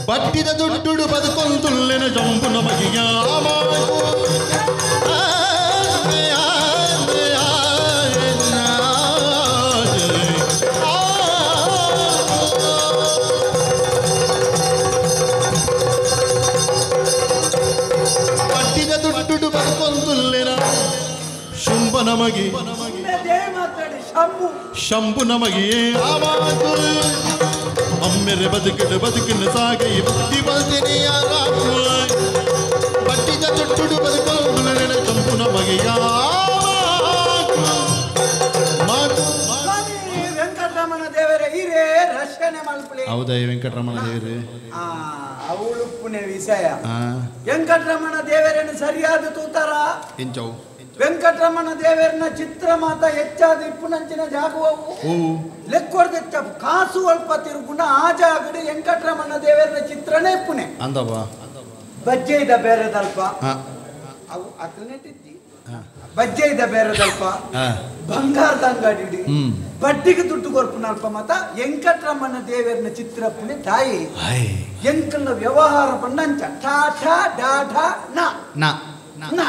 ಬಟ್ಟಿದ ದುಡ್ಡು ಬದುಕೊಂದುಲ್ಲೆನ ಜಂಬು ನಮಗಿಯ ಬಟ್ಟಿದ ದುಡ್ಡು ಬದುಕೊಂದುಲ್ಲೆನ ಶುಂಭ ನಮಗೆ ಶಂಭು ನಮಗಿಯೇ ಅಮ್ಮೆರೆ ಬದುಕಿಡು ಬದುಕಿನ ಸಾಗೈ ಬುದ್ಧಿ ಬಂದಿನಿಯ ಬಟ್ಟಿದ ದುಡ್ಡು ಬದುಕೊಂದುಲ್ಲೆನ ಶಂಭು ನಮಗಿಯ ವೆಂಕಟರಮಣ ದೇವರೇ ಹಿರೇ ರಕ್ಷಣೆ ಮಲ್ಪಲಿ. ಹೌದಾ ವೆಂಕಟರಮಣ ದೇವರೇ? ಅವಳುಪ್ಪುನೆ ವಿಷಯ. ವೆಂಕಟರಮಣ ದೇವರನ್ನು ಸರಿಯಾದ ತೂತಾರ ಎಂಚವು ವೆಂಕಟರಮಣ ದೇವರನ್ನ ಚಿತ್ರ ಮಾತ ಹೆಚ್ಚಾದ ಇಪ್ಪುನಂಚಿನ ಜಾಗವು ಲೆಕ್ಕೊಡ್ದೆಚ್ಚ ಕಾಸು ಅಲ್ಪ ತಿರುಗುಣ ಆ ಜಾಗಡಿ ವೆಂಕಟರಮಣ ದೇವರನ್ನ ಚಿತ್ರನೇ ಇಪ್ಪುನೆ ಅಂದವ ಬಜ್ಜೆ ಇದ ಬೇರೆದಲ್ಪ ಅವು ಅತನೆಟ್ಟಿದ್ದಿ ಬಜ್ಜೆ ಇದ ಬೇರೆದಲ್ಪ ಬಂಗಾರದ ಅಂಗಡಿ ಬಡ್ಡಿಗೆ ದುಡ್ಡು ಕೊರ್ಪುನಲ್ಪ ಮಾತ ವೆಂಕಟರಮಣ ದೇವರನ್ನ ಚಿತ್ರ ಪುಣೆ ತಾಯಿ ಎಂಕಲ್ನ ವ್ಯವಹಾರ ಪಂಡಂಚ ಠಾ ಠಾ ಡಾ ಠಾ ನಾ ನಾ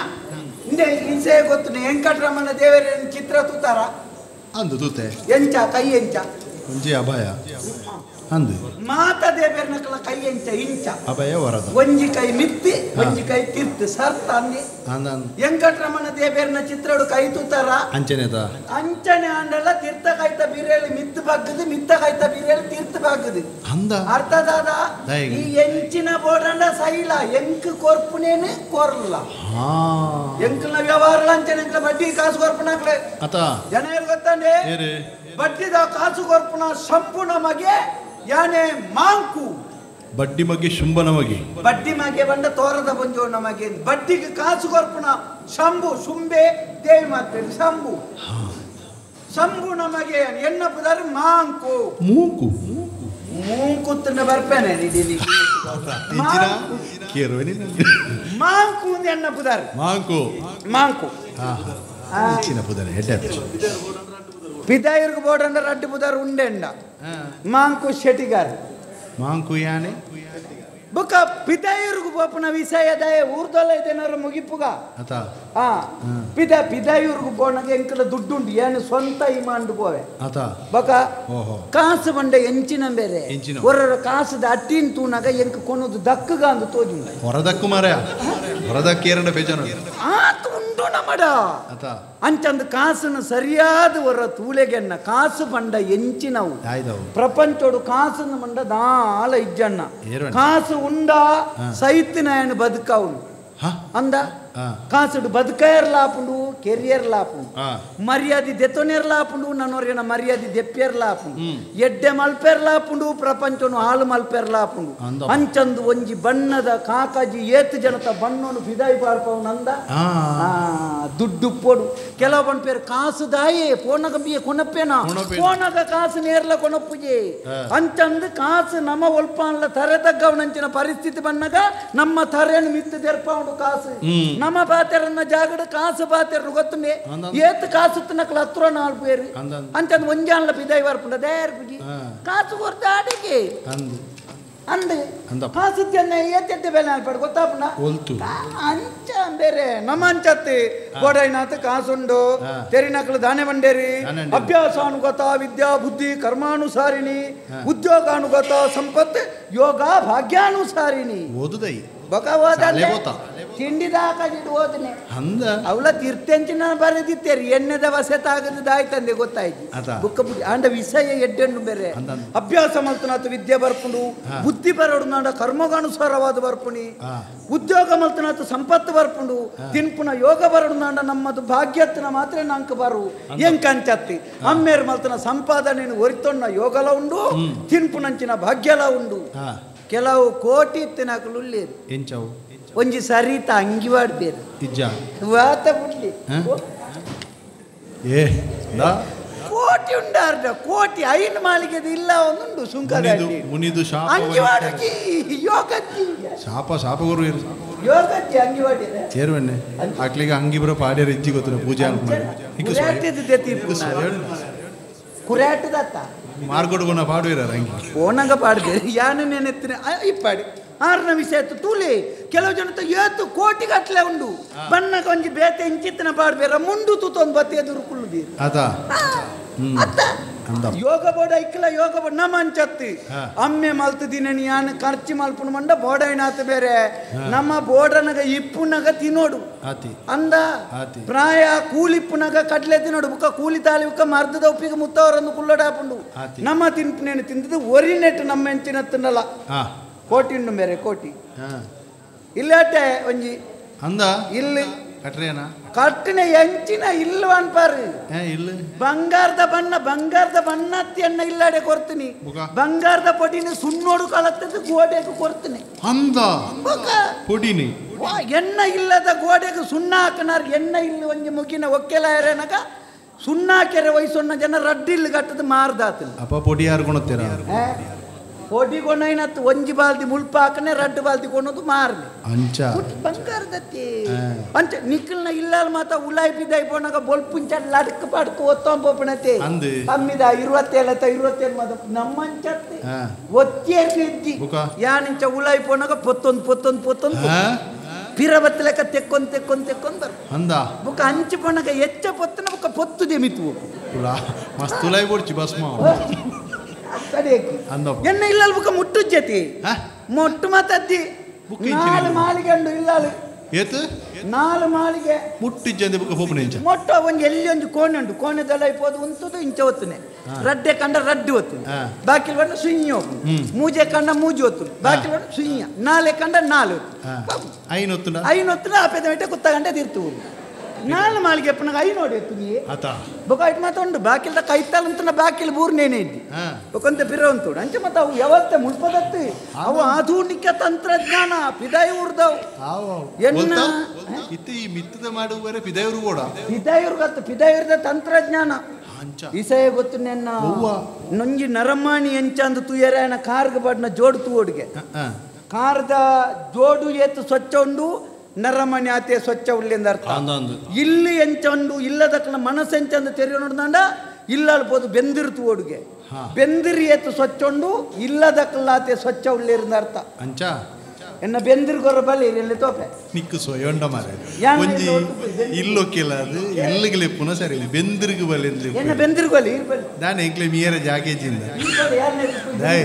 ಇಂಚೆ ಗೊತ್ತು ವೆಂಕಟರಮಣ ದೇವರ ಚಿತ್ರ ತೂತಾರ ಅಂದು ತೂತೆ ಎಂಚ ಕೈ ಎಂಚ ಒಂಜಿ ಅಭಯ ಅಂದು ಮಾತ ದೇವರನಕಲ ಕೈ ಎಂಚ ಇಂಚ ಅಭಯ ವರದ ಒಂಜಿ ಕೈ ಮಿತ್ತಿ ಒಂಜಿ ಕೈ ತಿರ್ತು ಸರ್ತ ಅಂದಿ ವೆಂಕಟರಮಣ ದೇವರನ ಚಿತ್ರಡು ಕೈ ತೂತಾರ ಅಂಚನೆದ ಅಂಚನೆ ಅಂಡಲ್ಲ ತೀರ್ಥ ಕಾಯ್ತ ಬಿರೇಳಿ ಮಿತ್ತು ಬಾಗದು ಮಿತ್ತ ಕಾಯ್ತ ಬಿರೇಳಿ ತೀರ್ಥ ಬಾಗದು ಅಂದ ಅರ್ಥ ದಾದ ಈ ಎಂಚಿನ ಬೋಡಂಡ ಸೈಲ ಎಂಕ್ ಕೊರ್ಪುನೇನು ಕೊರ್ಲ ಎಂಕ್ಲ ವ್ಯವಹಾರ ಅಂಚನೆ ಎಂಕ್ಲ ಬಡ್ಡಿ ಕಾಸು ಕೊರ್ಪುನಾಕ್ಲೆ ಅತ ಜನ ಗೊತ್ತಂಡೆ ಬಡ್ಡಿದ ಕಾಸು ಕೊರ್ಪುನ ಶಂಪು ನಮಗೆ ಯಾನೆ ಮಾಂಕು ಬಡ್ಡಿ ಮಗೆ ಶುಂಭ ನಮಗೆ ಬಡ್ಡಿ ಮಗೆ ಬಂಡ ತೋರದ ಬಂಜೋ ನಮಗೆ ಬಡ್ಡಿಗೆ ಕಾಸು ಕೊರ್ಪುನ ಶಂಭು ಶುಂಬೆ ದೇವಿ ಮಾತೇಳಿ ಶಂಭು ಶಂಭು ನಮಗೆ ಎನ್ನ ಪುದಾರು ಮಾಂಕು ಮೂಕು ಮೂಕುತ್ತನ್ನ ಬರ್ಪೇನೆ ಮಾಂಕು ಎನ್ನ ಪುದಾರು Monk Monk ಪಿದಾಯಿರ್ಗು ಬೋಡಂಡ ರಡ್ಡು ಪುದಾರು ಉಂಡೆಂಡ Monk Shettigar Monk ಯಾನೆ ಬುಕ್ಕ ಪಿದಾಯಿರ್ಗು ಬೋಪನ ವಿಷಯದಾಯ ಊರ್ದೊಲ್ಲ ಇದೇನಾರು ಮುಗಿಪುಗ ಹಾ ಪಿದ ಪಿದಾಯಿರ್ಗು ಬೋಣಗೆ ಎಂಕಲ ದುಡ್ಡುಂಡು ಏನು ಸ್ವಂತ ಇಮಾಂಡು ಪೋವೆ ಬಕ ಕಾಸು ಬಂಡ ಎಂಚಿನ ಬೇರೆ ಹೊರರ ಕಾಸುದ ಅಟ್ಟಿನ ತೂನಾಗ ಎಂಕ ಕೊನದು ದಕ್ಕಗ ಅಂದು ತೋಜು ಹೊರದಕ್ಕು ಮಾರ ಹೊರದಕ್ಕೇರಂಡ ಬೇಜಾನ ಆತು ಉಂಡು ನಮಡ ಅಂಚಂದು ಕಾಸನ್ನು ಸರಿಯಾದ ಹೊರ ತೂಲೆಗೆನ್ನ ಕಾಸು ಬಂಡ ಎಂಚಿನವು ಪ್ರಪಂಚೋಡು ಕಾಸನ್ನು ಬಂಡ ದಾಲ ಇಜ್ಜಣ್ಣ ಕಾಸು ಉಂಡ ಸೈತಿನ ಬದುಕವನು ಅಂದ ಕಾಸುಡು ಬದುಕೇರ್ಲಾಪುಂಡು ಕೆರಿಯರ್ ಲಾಪುಂಡು ಮರ್ಯಾದೆ ದೆತ್ತೊನೇರ್ಲಾಪುಂಡು ನನ್ನೊರ್ಗನ ಮರ್ಯಾದೆ ದೆಪ್ಪೇರ್ಲಾಪುಂಡು ಎಡ್ಡೆ ಮಲ್ಪೇರ್ಲಾಪುಂಡು ಪ್ರಪಂಚನು ಹಾಲು ಮಲ್ಪೇರ್ಲಾಪುಂಡು ಅಂಚಂದು ಒಂಜಿ ಬಣ್ಣದ ಕಾಕಾಜಿ ಏತು ಜನತ ಬಣ್ಣನು ಫಿದಾಯಿ ಪಾಡ್ಪವನು ಅಂದ ದುಡ್ಡು ಪೋಡು ಕೆಲವು ಬಣ್ಣ ಪೇರು ಕಾಸು ದಾಯೇ ಪೋನಗ ಬಿಯ ಕೊನಪ್ಪೇನ ಪೋನಗ ಕಾಸು ನೇರ್ಲ ಕೊನಪ್ಪುಜೆ ಅಂಚಂದು ಕಾಸು ನಮ್ಮ ಒಲ್ಪಾನ್ಲ ತರೆ ತಗ್ಗವನಂಚಿನ ಪರಿಸ್ಥಿತಿ ಬಣ್ಣಗ ನಮ್ಮ ತರೆಯನ್ನು ಮಿತ್ತು ದೆರ್ಪವನು ಕಾಸು ನಮ್ಮ ಪಾತೆರನ್ನ ಜಾಗಡ ಕಾಸು ಪಾತೆರನು ಗೊತ್ತುಂಡೆ ಏತ್ ಕಾಸು ತಿನ್ನಕಲ ಹತ್ರ ನಾಲ್ಕು പേര് ಅಂಚಂದು ಒಂಜಾನ್ಲ ಪಿದಾಯಿ ಬರ್ಪುಂಡ ದೇರ್ಪುಜಿ ಕಾಸು ಕೊರ್ತ ಆಡಿಗೆ ಅಂದು ಕಾಸು ಜನ ಏತೆಡ್ಡೆ ಬೆಲೆ ಅನ್ಪಾಡು ಗೊತ್ತಾಪುಂಡ ಅಂಚ ಬೇರೆ ನಮ್ಮ ಅಂಚತ್ತಿ ಗೋಡೈನಾಥ ಕಾಸುಂಡು ತೆರಿನಕಲು ದಾನೆ ಬಂಡೇರಿ ಅಭ್ಯಾಸಾನುಗತ ವಿದ್ಯಾ ಬುದ್ಧಿ ಕರ್ಮಾನುಸಾರಿಣಿ ಉದ್ಯೋಗಾನುಗತ ಸಂಪತ್ತು ಯೋಗ ಭಾಗ್ಯಾನುಸಾರಿಣಿ ಓದುದೈ ತಿಂಡಿದಾಕಿಟ್ಟು ಹೋದನೆ ಅವಳ ತೀರ್ಥಂಚಿನ ಬರೆದಿತ್ತೇರಿ ಎಣ್ಣೆದ ವಸತಾಗದ ದಾಯ್ತಂದೆ ಗೊತ್ತಾಯ್ತು ಬುಕ್ಕ ಬುದ್ಧಿ ಅಂಡ ವಿಷಯ ಎಡ್ಡೆಣ್ಣು ಬೇರೆ ಅಭ್ಯಾಸ ಮಲ್ತನಾಥ ವಿದ್ಯೆ ಬರ್ಪುಂಡು ಬುದ್ಧಿ ಬರೋಡು ನಾಡ ಕರ್ಮಗಾನುಸಾರವಾದ ಬರ್ಪುಣಿ ಉದ್ಯೋಗ ಮಲ್ತನಾಥ ಸಂಪತ್ತು ಬರ್ಪುಂಡು ತಿನ್ಪುನ ಯೋಗ ಬರೋಡು ನಾಡ ನಮ್ಮದು ಭಾಗ್ಯತ್ನ ಮಾತ್ರ ನಂಕ ಬರು ಎಂಕಂಚತ್ತಿ ಅಮ್ಮೇರು ಮಲ್ತನ ಸಂಪಾದನೆ ಒರಿತೊಣ್ಣ ಯೋಗಲ ಉಂಡು ತಿನ್ಪುನಂಚಿನ ಭಾಗ್ಯಲ ಉಂಡು ಕೆಲವು ಕೋಟಿ ತಿನ್ನಕಲು ಉಳ್ಳೇರು ಎಂಚವು ಒಂಜಿ ಸರಿತ ಅಂಗಿ ಬೇರೆ ಇಜ್ಜ ವಾತ ಬುಡ್ಲಿ ಏ ಕೋಟಿ ಉಂಡಾರ್ದ ಕೋಟಿ ಐನು ಮಾಲಿಗೆದ ಇಲ್ಲ ಒಂದುಂಡು ಸುಂಕದ ಮುನಿದು ಶಾಪ ಅಂಗಿ ವಾಡಕಿ ಯೋಗಜ್ಜಿ ಶಾಪ ಶಾಪ ಗುರು ಯೋಗಜ್ಜಿ ಅಂಗಿ ವಾಡಿದೆ ಏರುವನ್ನೆ ಆಕ್ಲಿಗೆ ಅಂಗಿ ಬರೋ ಪಾಡ್ಯರ ಇಜ್ಜಿ ಗೊತ್ತಿಲ್ಲ ಪೂಜೆ ಕುರ್ಯಾಟದ ದತ್ತ. ಮಾರ್ಗೋಡು ಬೋನ ಪಾಡುವಿರ ರಂಗಿ ಓನಂಗ ಪಾಡ್ದೆ ಯಾನು ನೆನೆತ್ತಿನ ಇಪ್ಪಾಡಿ ಆರನ ವಿಷಯ ತೂಲೆ ಕೆಲವು ಜನ ಏತು ಕೋಟಿ ಗಟ್ಟಲೆ ಉಂಡು ಬಣ್ಣ ಕೊಂಜಿ ಬೇತೆ ಇಂಚಿತ್ತಿನ ಪಾಡ್ಬೇರ ಮುಂಡು ತೂತೊಂದು ಬತ್ತಿ ಎದುರು ಕುಳ್ಳುದೀರು ಅತ ಅತ್ತ ಯೋಗ ಬೋರ್ಡ್ ಐಕ್ಲ ಯೋಗ ಬೋರ್ಡ್ ನಮ್ಮ ಅಂಚತ್ತಿ ಅಮ್ಮೆ ಮಲ್ತು ದಿನ ಯಾನು ಖರ್ಚು ಮಲ್ಪುನ ಮಂಡ ಬೋರ್ಡೈನಾತ ಬೇರೆ ನಮ್ಮ ಬೋರ್ಡನಗ ಇಪ್ಪುನಗ ತಿನ್ನೋಡು ಅಂದ ಪ್ರಾಯ ಕೂಲಿಪ್ಪುನಗ ಕಡ್ಲೆ ತಿನ್ನೋಡು ಬುಕ್ಕ ಕೂಲಿ ತಾಲಿ ಬುಕ್ಕ ಮರ್ದದ ಉಪ್ಪಿಗೆ ಮುತ್ತವರನ್ನು ಕುಳ್ಳೋಡಾಪುಂಡು ನಮ್ಮ ತಿನ್ಪುನೇನು ತಿಂದದ್ದು ಒರಿನೆಟ್ಟು ನಮ್ಮ ಎಂಚಿನ ತಿನ್ನಲ್ಲ ಕೋಟಿ ಉಂಡು ಬೇರೆ ಕೋಟಿ ಇಲ್ಲಾಟೆ ಒಂಜಿ ಅಂದ ಇಲ್ಲಿ ಕಟ್ರೇನ ಕಟ್ಟಿನ ಎಂಚಿನ ಇಲ್ವ ಅನ್ಪಾರು ಇಲ್ಲ ಬಂಗಾರದ ಬಣ್ಣ ಬಂಗಾರದ ಬಣ್ಣ ಅನ್ನ ಇಲ್ಲಾಡೆ ಕೊಡ್ತೀನಿ ಬಂಗಾರದ ಪೊಡಿನ ಸುಣ್ಣೋಡು ಕಲತ್ತದ್ದು ಗೋಡೆಗೆ ಕೊಡ್ತೀನಿ ಅಂದ ಪೊಡಿನಿ ಎಣ್ಣ ಇಲ್ಲದ ಗೋಡೆಗೆ ಸುಣ್ಣ ಹಾಕನಾರ್ ಎಣ್ಣ ಇಲ್ಲ ಒಂಜಿ ಮುಗಿನ ಒಕ್ಕೆಲ ಏರನಗ ಸುಣ್ಣ ಕೆರೆ ವಯಸ್ಸೊನ್ನ ಜನ ರಡ್ಡಿಲ್ ಕಟ್ಟದ ಮಾರ್ದಾತನ ಅಪ್ಪ ಪೊಡಿ ಯಾರು ಕೊಣತ್ತೀರ ಪೊಡಿ ಕೊನೈನತ್ತು ಒಂಜಿ ಬಾಲ್ದಿ ಮುಲ್ಪ ಹಾಕನೆ ರಡ್ಡು ಬಾಲ್ದಿ ಕೊನೋದು ಮಾರ್ನೆ ಅಂಚ ಬಂಗಾರದತ್ತಿ ಅಂಚ ನಿಕ್ಕಲ್ನ ಇಲ್ಲಾಲ್ ಮಾತ ಉಲಾಯ್ ಬಿದ್ದಾಯ್ ಪೋನಾಗ ಬೊಲ್ಪುಂಚ ಲಡ್ಕ ಪಡ್ಕ ಒತ್ತೊಂಪನತೆ ಅಮ್ಮಿದ 27 27 ಮಾತ ನಮ್ಮಂಚತ್ತಿ ಒತ್ತೇರ್ಗೆ ಇದ್ದಿ ಯಾನಿಂಚ ಉಲಾಯ್ ಪೋನಾಗ ಪೊತ್ತೊಂದು ಪೊತ್ತೊಂದು ಪೊತ್ತೊಂದು ಪಿರಬತ್ತಲೆಕ್ಕ ತೆಕ್ಕೊಂದು ತೆಕ್ಕೊಂದು ತೆಕ್ಕೊಂದು ಬರ್ ಅಂದ ಬುಕ್ಕ ಅಂಚು ಪೋನಾಗ ಎಚ್ಚ ಪೊತ್ತನ ಬುಕ್ಕ ಪೊತ್ತುದೆ ಮಿತ್ತು ಮಸ್ತ್ ಉಲಾಯ್ ಬೋಡ್ಚಿ ಬಸ್ಮ ಎನ್ನ ಇಲ್ಲಲ್ ಬುಕ್ಕ ಮುಟ್ಟುಜ್ಜತಿ ಮೊಟ್ಟು ಮಾತದ್ದಿ ನಾಲು ಮಾಳಿಗೆ ಉಂಡು ಇಲ್ಲಾಲು ಏತು ನಾಲು ಮಾಳಿಗೆ ಮುಟ್ಟಿಜ್ಜಂದೆ ಬುಕ್ಕ ಪೋಪುನ ಇಂಚ ಮೊಟ್ಟ ಒಂಜಿ ಎಲ್ಲಿ ಒಂಜಿ ಕೋಣೆ ಉಂಡು ಕೋಣೆದೆಲ್ಲ ಇಪ್ಪೋದು ಉಂತುದು ಇಂಚ ಒತ್ತುನೆ ರಡ್ಡೆ ಕಂಡ ರಡ್ಡು ಒತ್ತುನೆ ಬಾಕಿ ಬಂಡ ಸುಯ್ಯ ಹೋಗು ಮೂಜೆ ಕಂಡ ಮೂಜಿ ಒತ್ತುನೆ ಬಾಕಿ ಬಂಡ ಸುಯ್ಯ ನಾಲೆ ಕಂಡ ನಾಲು ಒತ್ತು ಐನೊತ್ತುನ ಐನೊತ್ತುನ ಆಪೆದ ಮೇಟೆ ಕುತ್ತ ಗಂಟೆ ತಿರ್ತು ನಾಲು ಮಾಳಿಗೆ ಎಪ್ಪನಾಗ ಐನೋಡಿ ಎತ್ತು ಅತ ಬೊಕ it ಮಾತ ಉಂಡು ಬಾಕಿಲ್ದ ಕೈತಾಲ್ ಅಂತ ಬಾಕಿಲ್ ಬೂರ್ನೇನೆ ಇದ್ದಿ ಬೊಕೊಂತ ಪಿರ ಉಂಟು ಅಂಚೆ ಮತ್ತೆ ಅವು ವ್ಯವಸ್ಥೆ ಮುಲ್ಪದತ್ತಿ ಅವು ಆಧುನಿಕ ತಂತ್ರಜ್ಞಾನ ಪಿದಾಯಿ ಊರ್ದವು ಎನ್ನ ಇತ್ತೆ ಈ ಮಿತ್ತದ ಮಾಡುವರೆ ಪಿದಾಯೂರು ಕೂಡ ಪಿದಾಯೂರು ಗೊತ್ತು ಪಿದಾಯೂರ್ದ ತಂತ್ರಜ್ಞಾನ ಇಸಯ ಗೊತ್ತು ನೆನ್ನ ನೊಂಜಿ ನರಮಾಣಿ ಎಂಚಂದು ತುಯರಾಯನ ಕಾರ್ಗ ಬಾಡ್ನ ಜೋಡು ತೂವೋಡಿಗೆ ಕಾರದ ಜೋಡು ಏತು ಸ್ವಚ್ಛ ಉಂಡು ನರಮಣಿ ಆತೆ ಸ್ವಚ್ಛ ಉಳ್ಳಿಂದ ಅರ್ಥ ಇಲ್ಲಿ ಎಂಚಂಡು ಇಲ್ಲದಕ್ಕನ ಮನಸ್ಸು ಎಂಚಂದು ತೆರೆಯೋ ನೋಡ್ದಂಡ ಇಲ್ಲ ಅಲ್ಬೋದು ಬೆಂದಿರು ತೂವೋಡುಗೆ ಬೆಂದಿರಿ ಏತು ಸ್ವಚ್ಛ ಉಂಡು ಇಲ್ಲದಕ್ಕಲ್ಲಾತೆ ಸ್ವಚ್ಛ ಉಳ್ಳಿರಿಂದ ಅರ್ಥ ಅಂಚ ಎನ್ನ ಬೆಂದಿರು ಗೊರ ಬಲಿ ಎಲ್ಲಿ ತೋಪೆ ನಿಕ್ಕು ಸೊಯೊಂಡ ಮಾರೆ ಒಂಜಿ ಇಲ್ಲೊಕ್ಕಿಲ್ಲ ಅದು ಇಲ್ಲಿಗೆ ಪುನಃ ಸರಿ ಬೆಂದಿರ್ಗು ಬಲಿ ಎನ್ನ ಬೆಂದಿರು ಬಲಿ ನಾನು ಎಂಕ್ಲೆ ಮೀರ ಜಾಗೇಜಿಂದ ದಯ್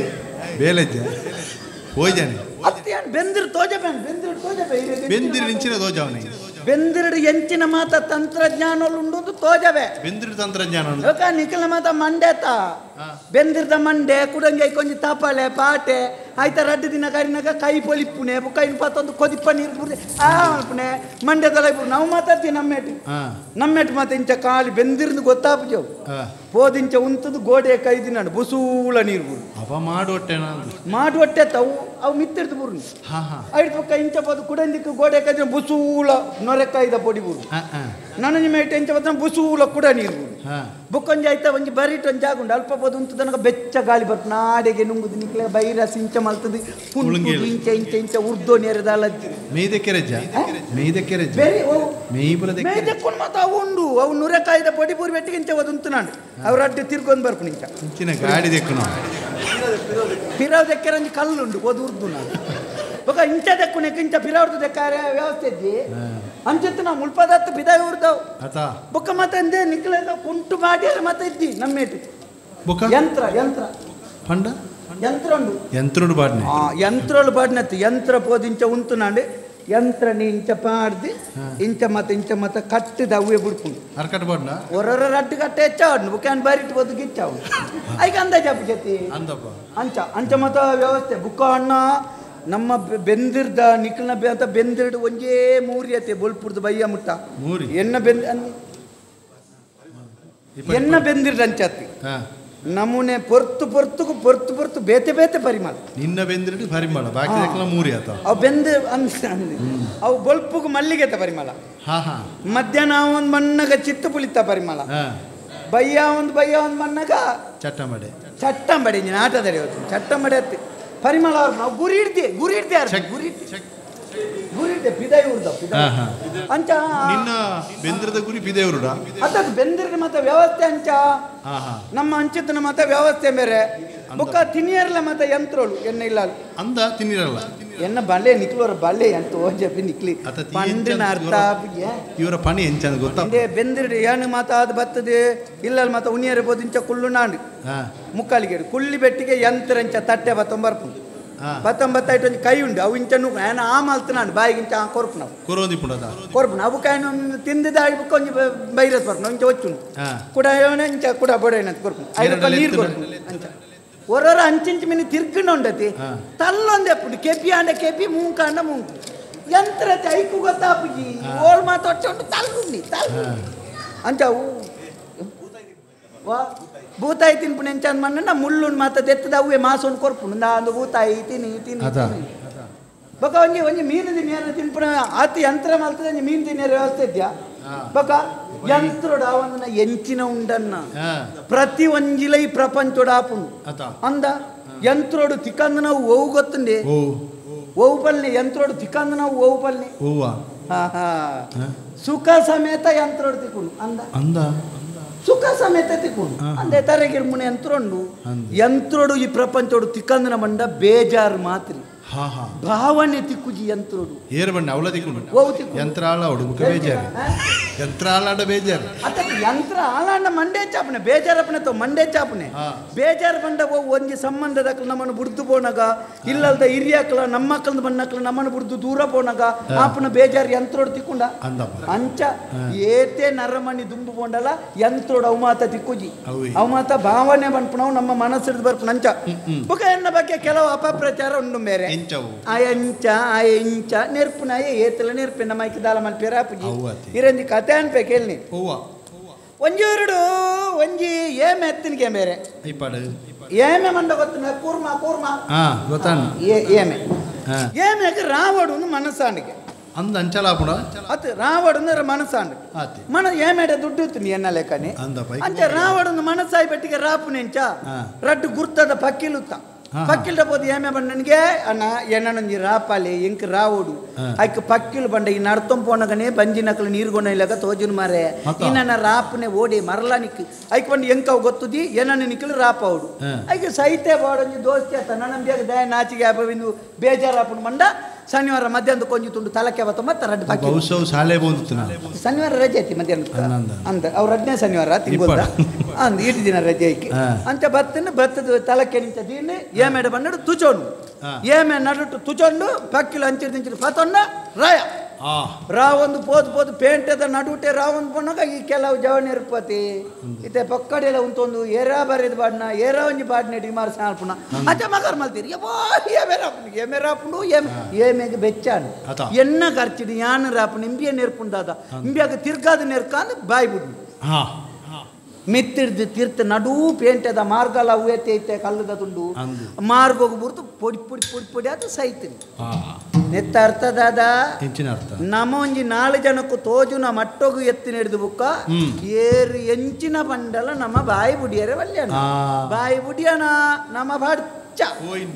ಬೇಲೆಜ್ಜ ಹೋಯ್ಜಾನೆ ಬೆಂದಿರು ತೋಜಬೇನ್ ಬೆಂದಿರು ತೋಜಬೆ ಬೆಂದಿರು ನಿಂಚಿನ ತೋಜವನೆ ಬೆಂದಿರು ಎಂಚಿನ ಮಾತ ತಂತ್ರಜ್ಞಾನ ಉಂಡು ತೋಜವೆ ಬೆಂದಿರು ತಂತ್ರಜ್ಞಾನ ನಿಖಲ ಮಾತ ಮಂಡೇತ ಬೆಂದಿರ್ದ ಮಂಡೆ ಕುಡಂಗೆ ಕೊಂಚ ತಾಪಾಳೆ ಪಾಟೆ ಆಯ್ತಾ ರಡ್ಡು ದಿನ ಕರಿನಾಗ ಕೈ ಪೊಲಿಪ್ಪುನೆ ಕೈ ಪಾತೊಂದು ಕೊದಿಪ್ಪ ನೀರು ಪುರ್ದೆ ಆ ಮಲ್ಪುನೆ ಮಂಡ್ಯದಲ್ಲ ಇಬ್ಬರು ನಾವು ಮಾತಾಡ್ತೀವಿ ನಮ್ಮೇಟು ನಮ್ಮೇಟು ಮಾತ ಇಂಚ ಕಾಲಿ ಬೆಂದಿರ್ದು ಗೊತ್ತಾಪುಜವು ಪೋದಿಂಚ ಉಂತದ್ದು ಗೋಡೆ ಕೈ ದಿನ ಬುಸೂಳ ನೀರು ಬುರು ಅವ ಮಾಡುವಟ್ಟೆ ಮಾಡುವಟ್ಟೆ ತಾವು ಅವು ಮಿತ್ತಿರ್ದು ಬುರು ಐದು ಪಕ್ಕ ಇಂಚ ಪೋದು ಕುಡಂದಿಕ್ಕು ಗೋಡೆ ಕೈ ಬುಸೂಳ ನೊರೆಕಾಯ್ದ ಪೊಡಿ ಬುರು ನನ್ನ ನಿಮ್ಮ ಇಂಚ ಪತ್ರ ಬುಸೂಳ ಕೂಡ ನೀರು ಬುರು ಬುಕ್ಕೊಂಜಿ ಆಯ್ತಾ ಒಂಜಿ ಬರಿಟ್ ಒಂಜಿ ಜಾಗುಂಡು ಅಲ್ಪ ಪೋದು ಉಂತದ ನನಗೆ ಬೆಚ್ಚ ಗಾಳಿ ಬರ್ತು ನಾಡೆಗೆ ನುಂಗುದು ನಿಕ್ಲೆ ಬೈರಸ್ ಇಂಚ ಮಲ್ತದು ಇಂಚ ಇಂಚ ಇಂಚ ಉರ್ದೋ ನೇರದಾಲ ಬೇರೆ ಮೇಯ್ದಕ್ಕೊಂಡು ಮಾತ್ರ ಅವು ಉಂಡು ಅವು ನುರೆಕಾಯ್ದ ಪೊಡಿ ಪೂರಿ ಬೆಟ್ಟಿಗೆ ಇಂಚ ಉಂತು ನಾನು ಅವ್ರ ಅಡ್ಡು ತಿರ್ಕೊಂಡು ಬರ್ಪು ಇಂಚ ಗಾಡಿ ದೆಕ್ಕುನು ಪಿರಾವ್ ದೆಕ್ಕರಂಜಿ ಕಲ್ಲುಂಡು ಓದು ಉರ್ದು ನಾನು ಬೊಕ ಇಂಚ ದೆಕ್ಕುನೆ ಇಂಚ ಪಿರಾವ್ದು ದೆಕ್ಕಾರೆ ವ್ಯವಸ್ಥೆ ಇದ್ದಿ ಅಂಚತ್ತು ನಾವು ಮುಲ್ಪದತ್ತು ಬಿದಾಯಿ ಉರ್ದವು ಬೊಕ್ಕ ಮತ್ತೆ ಅಂದೆ ನಿಕ್ಲೆ ಕುಂಟು ಮಾಡಿ ಮತ್ತೆ ಇದ್ದಿ ನಮ್ಮೇಟು ಯಂತ್ರ ಯಂತ್ರ ಪಂಡ ಯಂತ್ರ ಉಂಡು ಯಂತ್ರ ಬಾಡ್ನೆ ಯಂತ್ರಳು ಬಾಡ್ನತ್ತು ಯಂತ್ರ ಪೋದು ಇಂಚ ಉಂತು ನಾಂಡು ಯಂತ್ರ ನೀ ಇಂಚ ಪಾಡ್ದು ಇಂಚ ಮತ್ತೆ ಇಂಚ ಮತ್ತೆ ಕಟ್ಟಿದ ಅವೇ ಬಿಡ್ಕೊಂಡು ಅರ್ಕಟ್ ಬಾಡ್ನ ಹೊರೊರ ರಡ್ಡು ಕಟ್ಟೆ ಹೆಚ್ಚಾವಡ್ನು ಬುಕ್ಯಾನ್ ಬಾರಿಟ್ಟು ಬೋದು ಗಿಚ್ಚಾವು ಐಕ ಅಂದಾಜ್ ಜತಿ ಅಂದಪ್ಪ ಅಂಚ ಅಂಚ ಮತ್ತ ವ್ಯವಸ್ಥೆ ಬುಕ್ಕ ಅಣ್ಣ ನಮ್ಮ ಬೆಂದಿರ್ದ ನಿಖಲ್ನ ಅಂತ ಬೆಂದಿರ್ಡು ಒಂಜೇ ಮೂರಿ ಅತ್ತೆ ಬೊಲ್ಪುರ್ದು ಬಯ್ಯ ಮುಟ್ಟ ಮೂರಿ ಎನ್ನ ಬೆಂದ ಎನ್ನ ಬೆಂದಿರ್ದ ಅಂಚತ್ತಿ ನಮೂನೆ ಪೊರ್ತು ಪೊರ್ತುಕು ಪೊರ್ತು ಪೊರ್ತು ಬೇತೆ ಬೇತೆ ಪರಿಮಳ ನಿನ್ನ ಬೆಂದಿರ್ಡು ಪರಿಮಳ ಬಾಕಿ ಮೂರಿ ಆತ ಅವು ಬೆಂದ ಅವು ಬೊಲ್ಪುಗು ಮಲ್ಲಿಗೆತ ಪರಿಮಳ ಮಧ್ಯಾಹ್ನ ಒಂದು ಮಣ್ಣಗ ಚಿತ್ತು ಪುಳಿತ ಪರಿಮಳ ಬಯ್ಯ ಒಂದು ಬಯ್ಯ ಒಂದು ಮಣ್ಣಗ ಚಟ್ಟಂಬಡೆ ಚಟ್ಟಂಬಡೆ ಇಂಜಿನ ಆಟದಲ್ಲಿ ಹೋಗ್ತೀನಿ ಚಟ್ಟಂಬಡೆ ಅತ್ತಿ ಪರಿಮಳ ಅವ್ರು ನಾವು ಗುರಿ ಹಿಡ್ದೆ ಗುರಿ ಹಿಡ್ದೆ ಗುರಿ ಗುರಿಟೆ ಪಿದೈ ಊರ್ದ ಅಂಚ ನಿನ್ನ ಬೆಂದ್ರದ ಗುರಿ ಪಿದೈ ಊರುಡ ಅದಕ್ಕೆ ಬೆಂದ್ರದ ಮತ್ತೆ ವ್ಯವಸ್ಥೆ ಅಂಚ ನಮ್ಮ ಅಂಚಿತನ ಮತ್ತೆ ವ್ಯವಸ್ಥೆ ಬೇರೆ ಬುಕ್ಕ ತಿನ್ನಿಯರಲ್ಲ ಮತ್ತೆ ಯಂತ್ರಗಳು ಎನ್ನ ಇಲ್ಲ ಅಂದ ತಿನ್ನಿರಲ್ಲ ಎನ್ನ ಬಲ್ಲೆ ನಿಕ್ಲೋರ ಬಲ್ಲೆ ಅಂತ ಓಜಪಿ ನಿಕ್ಲಿ ಪಂಡಿನ ಅರ್ಥ ಇವರ ಪಣಿ ಎಂಚ ಗೊತ್ತಾ ಬೆಂದಿರಡಿ ಏನು ಮಾತ ಅದು ಬರ್ತದೆ ಇಲ್ಲ ಮಾತ ಉನಿಯರ ಬೋದು ಇಂಚ ಕುಳ್ಳು ನಾಂಡು ಮುಕ್ಕಾಲಿಗೆ ಕುಳ್ಳಿ ಬೆಟ್ಟಿಗೆ ಯಂತ್ರ ಇಂಚ ತಟ್ಟೆ ಬತ್ತೊಂಬರ್ಪು ಬತ್ತೊಂಬತ್ತೈಟು ಒಂಜಿ ಕೈ ಉಂಡು ಅವು ಇಂಚ ನೂಕು ಏನ ಆ ಮಲ್ತು ನಾನು ಬಾಯಿಗೆ ಇಂಚ ಕೊರ್ಪು ನಾವು ಕೊರ್ಪು ನಾವು ಕಾಯಿನ ತಿಂದಿದ್ದ ಬುಕ್ಕ ಒಂಜಿ ಬೈರಸ್ ಬರ್ಪು ಇಂಚ ಒಚ್ಚುಂಡು ಕುಡ ಇಂಚ ಕುಡ ಬೊಡೆನಂತ ಕೊರ್ಪು ಐದು ನೀರು ಕೊರ್ಪು ಅಂಚ ಒರೊರ ಅಂಚಿಂಚು ಮಿನಿ ತಿರ್ಗಣ ಉಂಡತಿ ತಲ್ಲೊಂದು ಎಪ್ಪುಂಡು ಕೆಪಿ ಆಂಡ ಕೆಪಿ ಮೂಂಕ ಆಂಡ ಮೂಂಕು ಯಂತ್ರ ಐಕು ಗೊತ್ತಾಪುಜಿ ಓಳ್ ಮಾತು ಉಂಟು ತಲ್ಲುಂಡಿ ತಲ್ಲು ಅಂಚ ವಾ ಭೂತಾಯಿ ತಿನ್ಪುಣ ಎಂಚ ಅಂದ್ ಮಣ್ಣ ಮುಳ್ಳುಂಡು ಮಾತ ದೆತ್ತದ ಅವೇ ಮಾಸೊಂಡು ಕೊರ್ಪುಂಡು ಅಂದು ಭೂತಾಯಿ ತಿನಿ ತಿನಿ ಬೊಕ ಒಂಜಿ ಒಂಜಿ ಮೀನು ತಿನ್ನಿಯರ ತಿನ್ಪುಣ ಆತಿ ಯಂತ್ರ ಮಲ್ತದ ಒಂಜಿ ಮೀನು ತಿನ್ನಿಯರ ವ್ಯವಸ್ಥೆ ಇದ್ಯಾ ಬೊಕ ಯಂತ್ರೋಡ ಒಂದನ ಎಂಚಿನ ಉಂಡನ್ನ ಪ್ರತಿ ಒಂಜಿಲ ಈ ಪ್ರಪಂಚೋಡ ಆಪುಂಡು ಅಂದ ಯಂತ್ರೋಡು ತಿಕ್ಕಂದು ನಾವು ಓವು ಗೊತ್ತುಂಡೆ ಓವು ಪಲ್ನಿ ಯಂತ್ರೋಡು ತಿಕ್ಕಂದು ನಾವು ಓವು ಪಲ್ನಿ ಸುಖ ಸಮೇತ ಯಂತ್ರೋಡು ತಿಕ್ಕೊಂಡು ಅಂದ ಅಂದ ಸುಖ ಸಮೇತ ತಿಕ್ಕೊಂಡು ಅಂದೆ ತರಗಿರ್ಮುನೆ ಯಂತ್ರ ಉಂಡು ಯಂತ್ರೋಡು ಈ ಪ್ರಪಂಚೋಡು ತಿಕ್ಕಂದನ ಬಂಡ ಬೇಜಾರು ಮಾತ್ರ ಭಾವನೆ ತಿಕ್ಕುಜಿ ಯಂತ್ರೋಡು ಏರು ಬಣ್ಣ ಅವಳ ತಿಕ್ಕೊಂಡು ಯಂತ್ರ ಆಳಾಡು ಬೇಜಾರು ಯಂತ್ರ ಆಳಾಡ ಬೇಜಾರು ಅತ್ತ ಯಂತ್ರ ಆಳಾಂಡ ಮಂಡೆ ಚಾಪನೆ ಬೇಜಾರಪ್ಪನೆ ತೋ ಮಂಡೆ ಚಾಪನೆ ಬೇಜಾರು ಬಂಡ ಒಂಜಿ ಸಂಬಂಧದ ನಮ್ಮನ್ನು ಬುಡ್ದು ಪೋನಾಗ ಇಲ್ಲಲ್ದ ಹಿರಿಯಾಕ್ಲ ನಮ್ಮಕ್ಕಳದ ಬಣ್ಣಕ್ಲ ನಮ್ಮನ್ನು ಬುಡ್ದು ದೂರ ಪೋನಾಗ ಆಪನ ಬೇಜಾರು ಯಂತ್ರೋಡು ತಿಕ್ಕೊಂಡ ಅಂಚ ಏತೆ ನರಮಣಿ ದುಂಬು ಪೋಂಡಲ್ಲ ಯಂತ್ರೋಡು ಅವಮಾತ ತಿಕ್ಕುಜಿ ಅವಮಾತ ಭಾವನೆ ಬನ್ಪುಣವು ನಮ್ಮ ಮನಸ್ಸಿಡ್ದು ಬರ್ಪುಣ ಅಂಚ ಬುಕ ಎನ್ನ ಬಗ್ಗೆ ಕೆಲವು ಅಪಪ್ರಚಾರ ಉಂಡು ಬೇರೆ ಆಯಂಚ ಆಯಂಚ ನೆರ್ಪುನಾಯ ಏತಲ ನೆರ್ಪಿನ ಮೈಕ್ ದಾಲ ಮಲ್ಪೇರ ಆಪುಜಿ ಇರಂಜಿ ಕತೆ ಅನ್ಪೆ ಕೇಳಿ ಒಂಜಿ ಎರಡು ಒಂಜಿ ಏಮೆ ಎತ್ತಿನಗೆ ಬೇರೆ ಏಮೆ ಮಂಡ ಗೊತ್ತ ಕೂರ್ಮ ಕೂರ್ಮ ಏಮೆ ಏಮೆಗೆ ರಾವಡು ಮನಸ್ಸಾಂಡಿಗೆ ಅಂದ ಅಂಚಲಾಪುಣ ಅತ್ ರಾವಡು ಮನಸ್ಸಾಂಡ್ ಮನ ಏಮೇಡ ದುಡ್ಡು ಇತ್ತು ಎನ್ನ ಲೆಕ್ಕನೆ ಅಂಚ ರಾವಡು ಮನಸ್ಸಾಯಿ ಬೆಟ್ಟಿಗೆ ರಾಪುನೆಂಚ ರಡ್ಡು ಗುರ್ತದ ಪಕ್ಕಿಲುತ್ತ ಪಕ್ಕಿಲ್ಡ ಪೋದು ಏಮೆ ಬಂಡನಿಗೆ ಅಣ್ಣ ಎನ್ನೊಂಜಿ ರಾಪಾಲೆ ಎಂಕ್ ರಾವೋಡು ಐಕ್ ಪಕ್ಕಿಲ್ ಬಂಡ ಈ ನಡ್ತೊಂ ಪೋನಗನೆ ಬಂಜಿನಕಲು ನೀರ್ಗೊನ ಇಲ್ಲಗ ತೋಜುನ್ ಮಾರೆ ಇನ್ನ ರಾಪನೆ ಓಡಿ ಮರಲ ನಿಕ್ ಐಕ್ ಬಂಡು ಎಂಕವು ಗೊತ್ತುದಿ ಏನನ್ನ ನಿಕ್ಕಲು ರಾಪಾవుಡು ಐಕ್ ಸೈತೆ ಬಾಡೊಂಜಿ ದೋಸ್ತಿ ಆತ ನನ್ನ ದಯ ನಾಚಿಗೆ ಆಪವಿಂದು ಬೇಜಾರಾಪುನ ಮಂಡ ಶನಿವಾರ ಮಧ್ಯಾಹ್ನ ಕೊಂಜಿ ತುಂಡು ತಲಕೆ ಬತ್ತ ಮತ್ತೆ ರಡ್ಡು ಬಾಕಿ ಶಾಲೆ ಬಂದಿತ್ತು ಶನಿವಾರ ರಜೆ ಐತಿ ಮಧ್ಯಾಹ್ನ ಅಂದ ಅವ್ರು ರಡ್ನೇ ಶನಿವಾರ ತಿಂಗಳ ಅಂದ್ ಇಟ್ಟು ದಿನ ರಜೆ ಐಕಿ ಅಂಚ ಬತ್ತನ ಬತ್ತದ ತಲಕೆ ನಿಂತ ದೀನಿ ಏಮೇಡ ಬನ್ನಡು ತುಚೋಂಡು ಏಮೆ ನಡುಟು ತುಚೊಂಡು ಪಕ್ಕಿಲು ಅಂಚಿನ ತಿಂಚಿನ ಪತೊಂಡ ರಾಯ ರಾವೊಂದು ಪೋದು ಪೋದು ಪೇಂಟೆದ ನಡುಟೆ ರಾವೊಂದು ಪೊಣ್ಣಗ ಈ ಕೆಲವು ಜವನ ಇರ್ಪತಿ ಇತ್ತೆ ಪೊಕ್ಕಡೆಲ್ಲ ಉಂತೊಂದು ಏರಾ ಬರೆದ ಬಾಡ್ನ ಏರಾ ಒಂಜಿ ಬಾಡ್ನೆ ಡಿಮಾರ್ಸ ಆಲ್ಪುಣ ಅಚ್ಚ ಮಗರ್ ಮಲ್ತೀರಿ ಯಬ್ಬಾ ಏಮೆ ರಾಪುಂಡು ಏಮೆ ರಾಪುಂಡು ಏಮೆ ಏಮೆಗೆ ಬೆಚ್ಚಾನು ಎನ್ನ ಖರ್ಚಿಡು ಯಾನ ರಾಪುಂಡು ಇಂಬಿಯ ನೆರ್ಪುಂಡಾದ ಇಂಬಿಯಾಗ ತಿರ್ಗಾದ ನೆರ್ಕಾಂದು ಬಾಯಿ ಬಿಡು ಮೆತ್ತಿಡ್ದು ತೀರ್ಥ ನಡೂ ಪೇಂಟೆದ ಮಾರ್ಗಲ ಹೂವೆತ್ತೆ ಐತೆ ಕಲ್ಲದ ತುಂಡು ಮಾರ್ಗೋಗಿ ಬುರ್ತು ಪೊಡಿ ಪೊಡಿ ಪೊಡಿ ಪೊಡಿ ಅದು ಸೈತೀನಿ ನೆತ್ತ ಅರ್ಥ ದಾದಾ ನಮ್ಮ ಒಂಜಿ ನಾಲು ಜನಕ್ಕೂ ತೋಜುನ ಮಟ್ಟೋಗು ಎತ್ತಿ ಹಿಡಿದು ಬುಕ್ಕ ಏರು ಎಂಚಿನ ಬಂಡಲ ನಮ್ಮ ಬಾಯಿ ಬುಡಿಯರೆ ವಲ್ಯಣ ಬಾಯಿ ಬುಡಿಯಣ ನಮ್ಮ ಬಾಡ್ಚ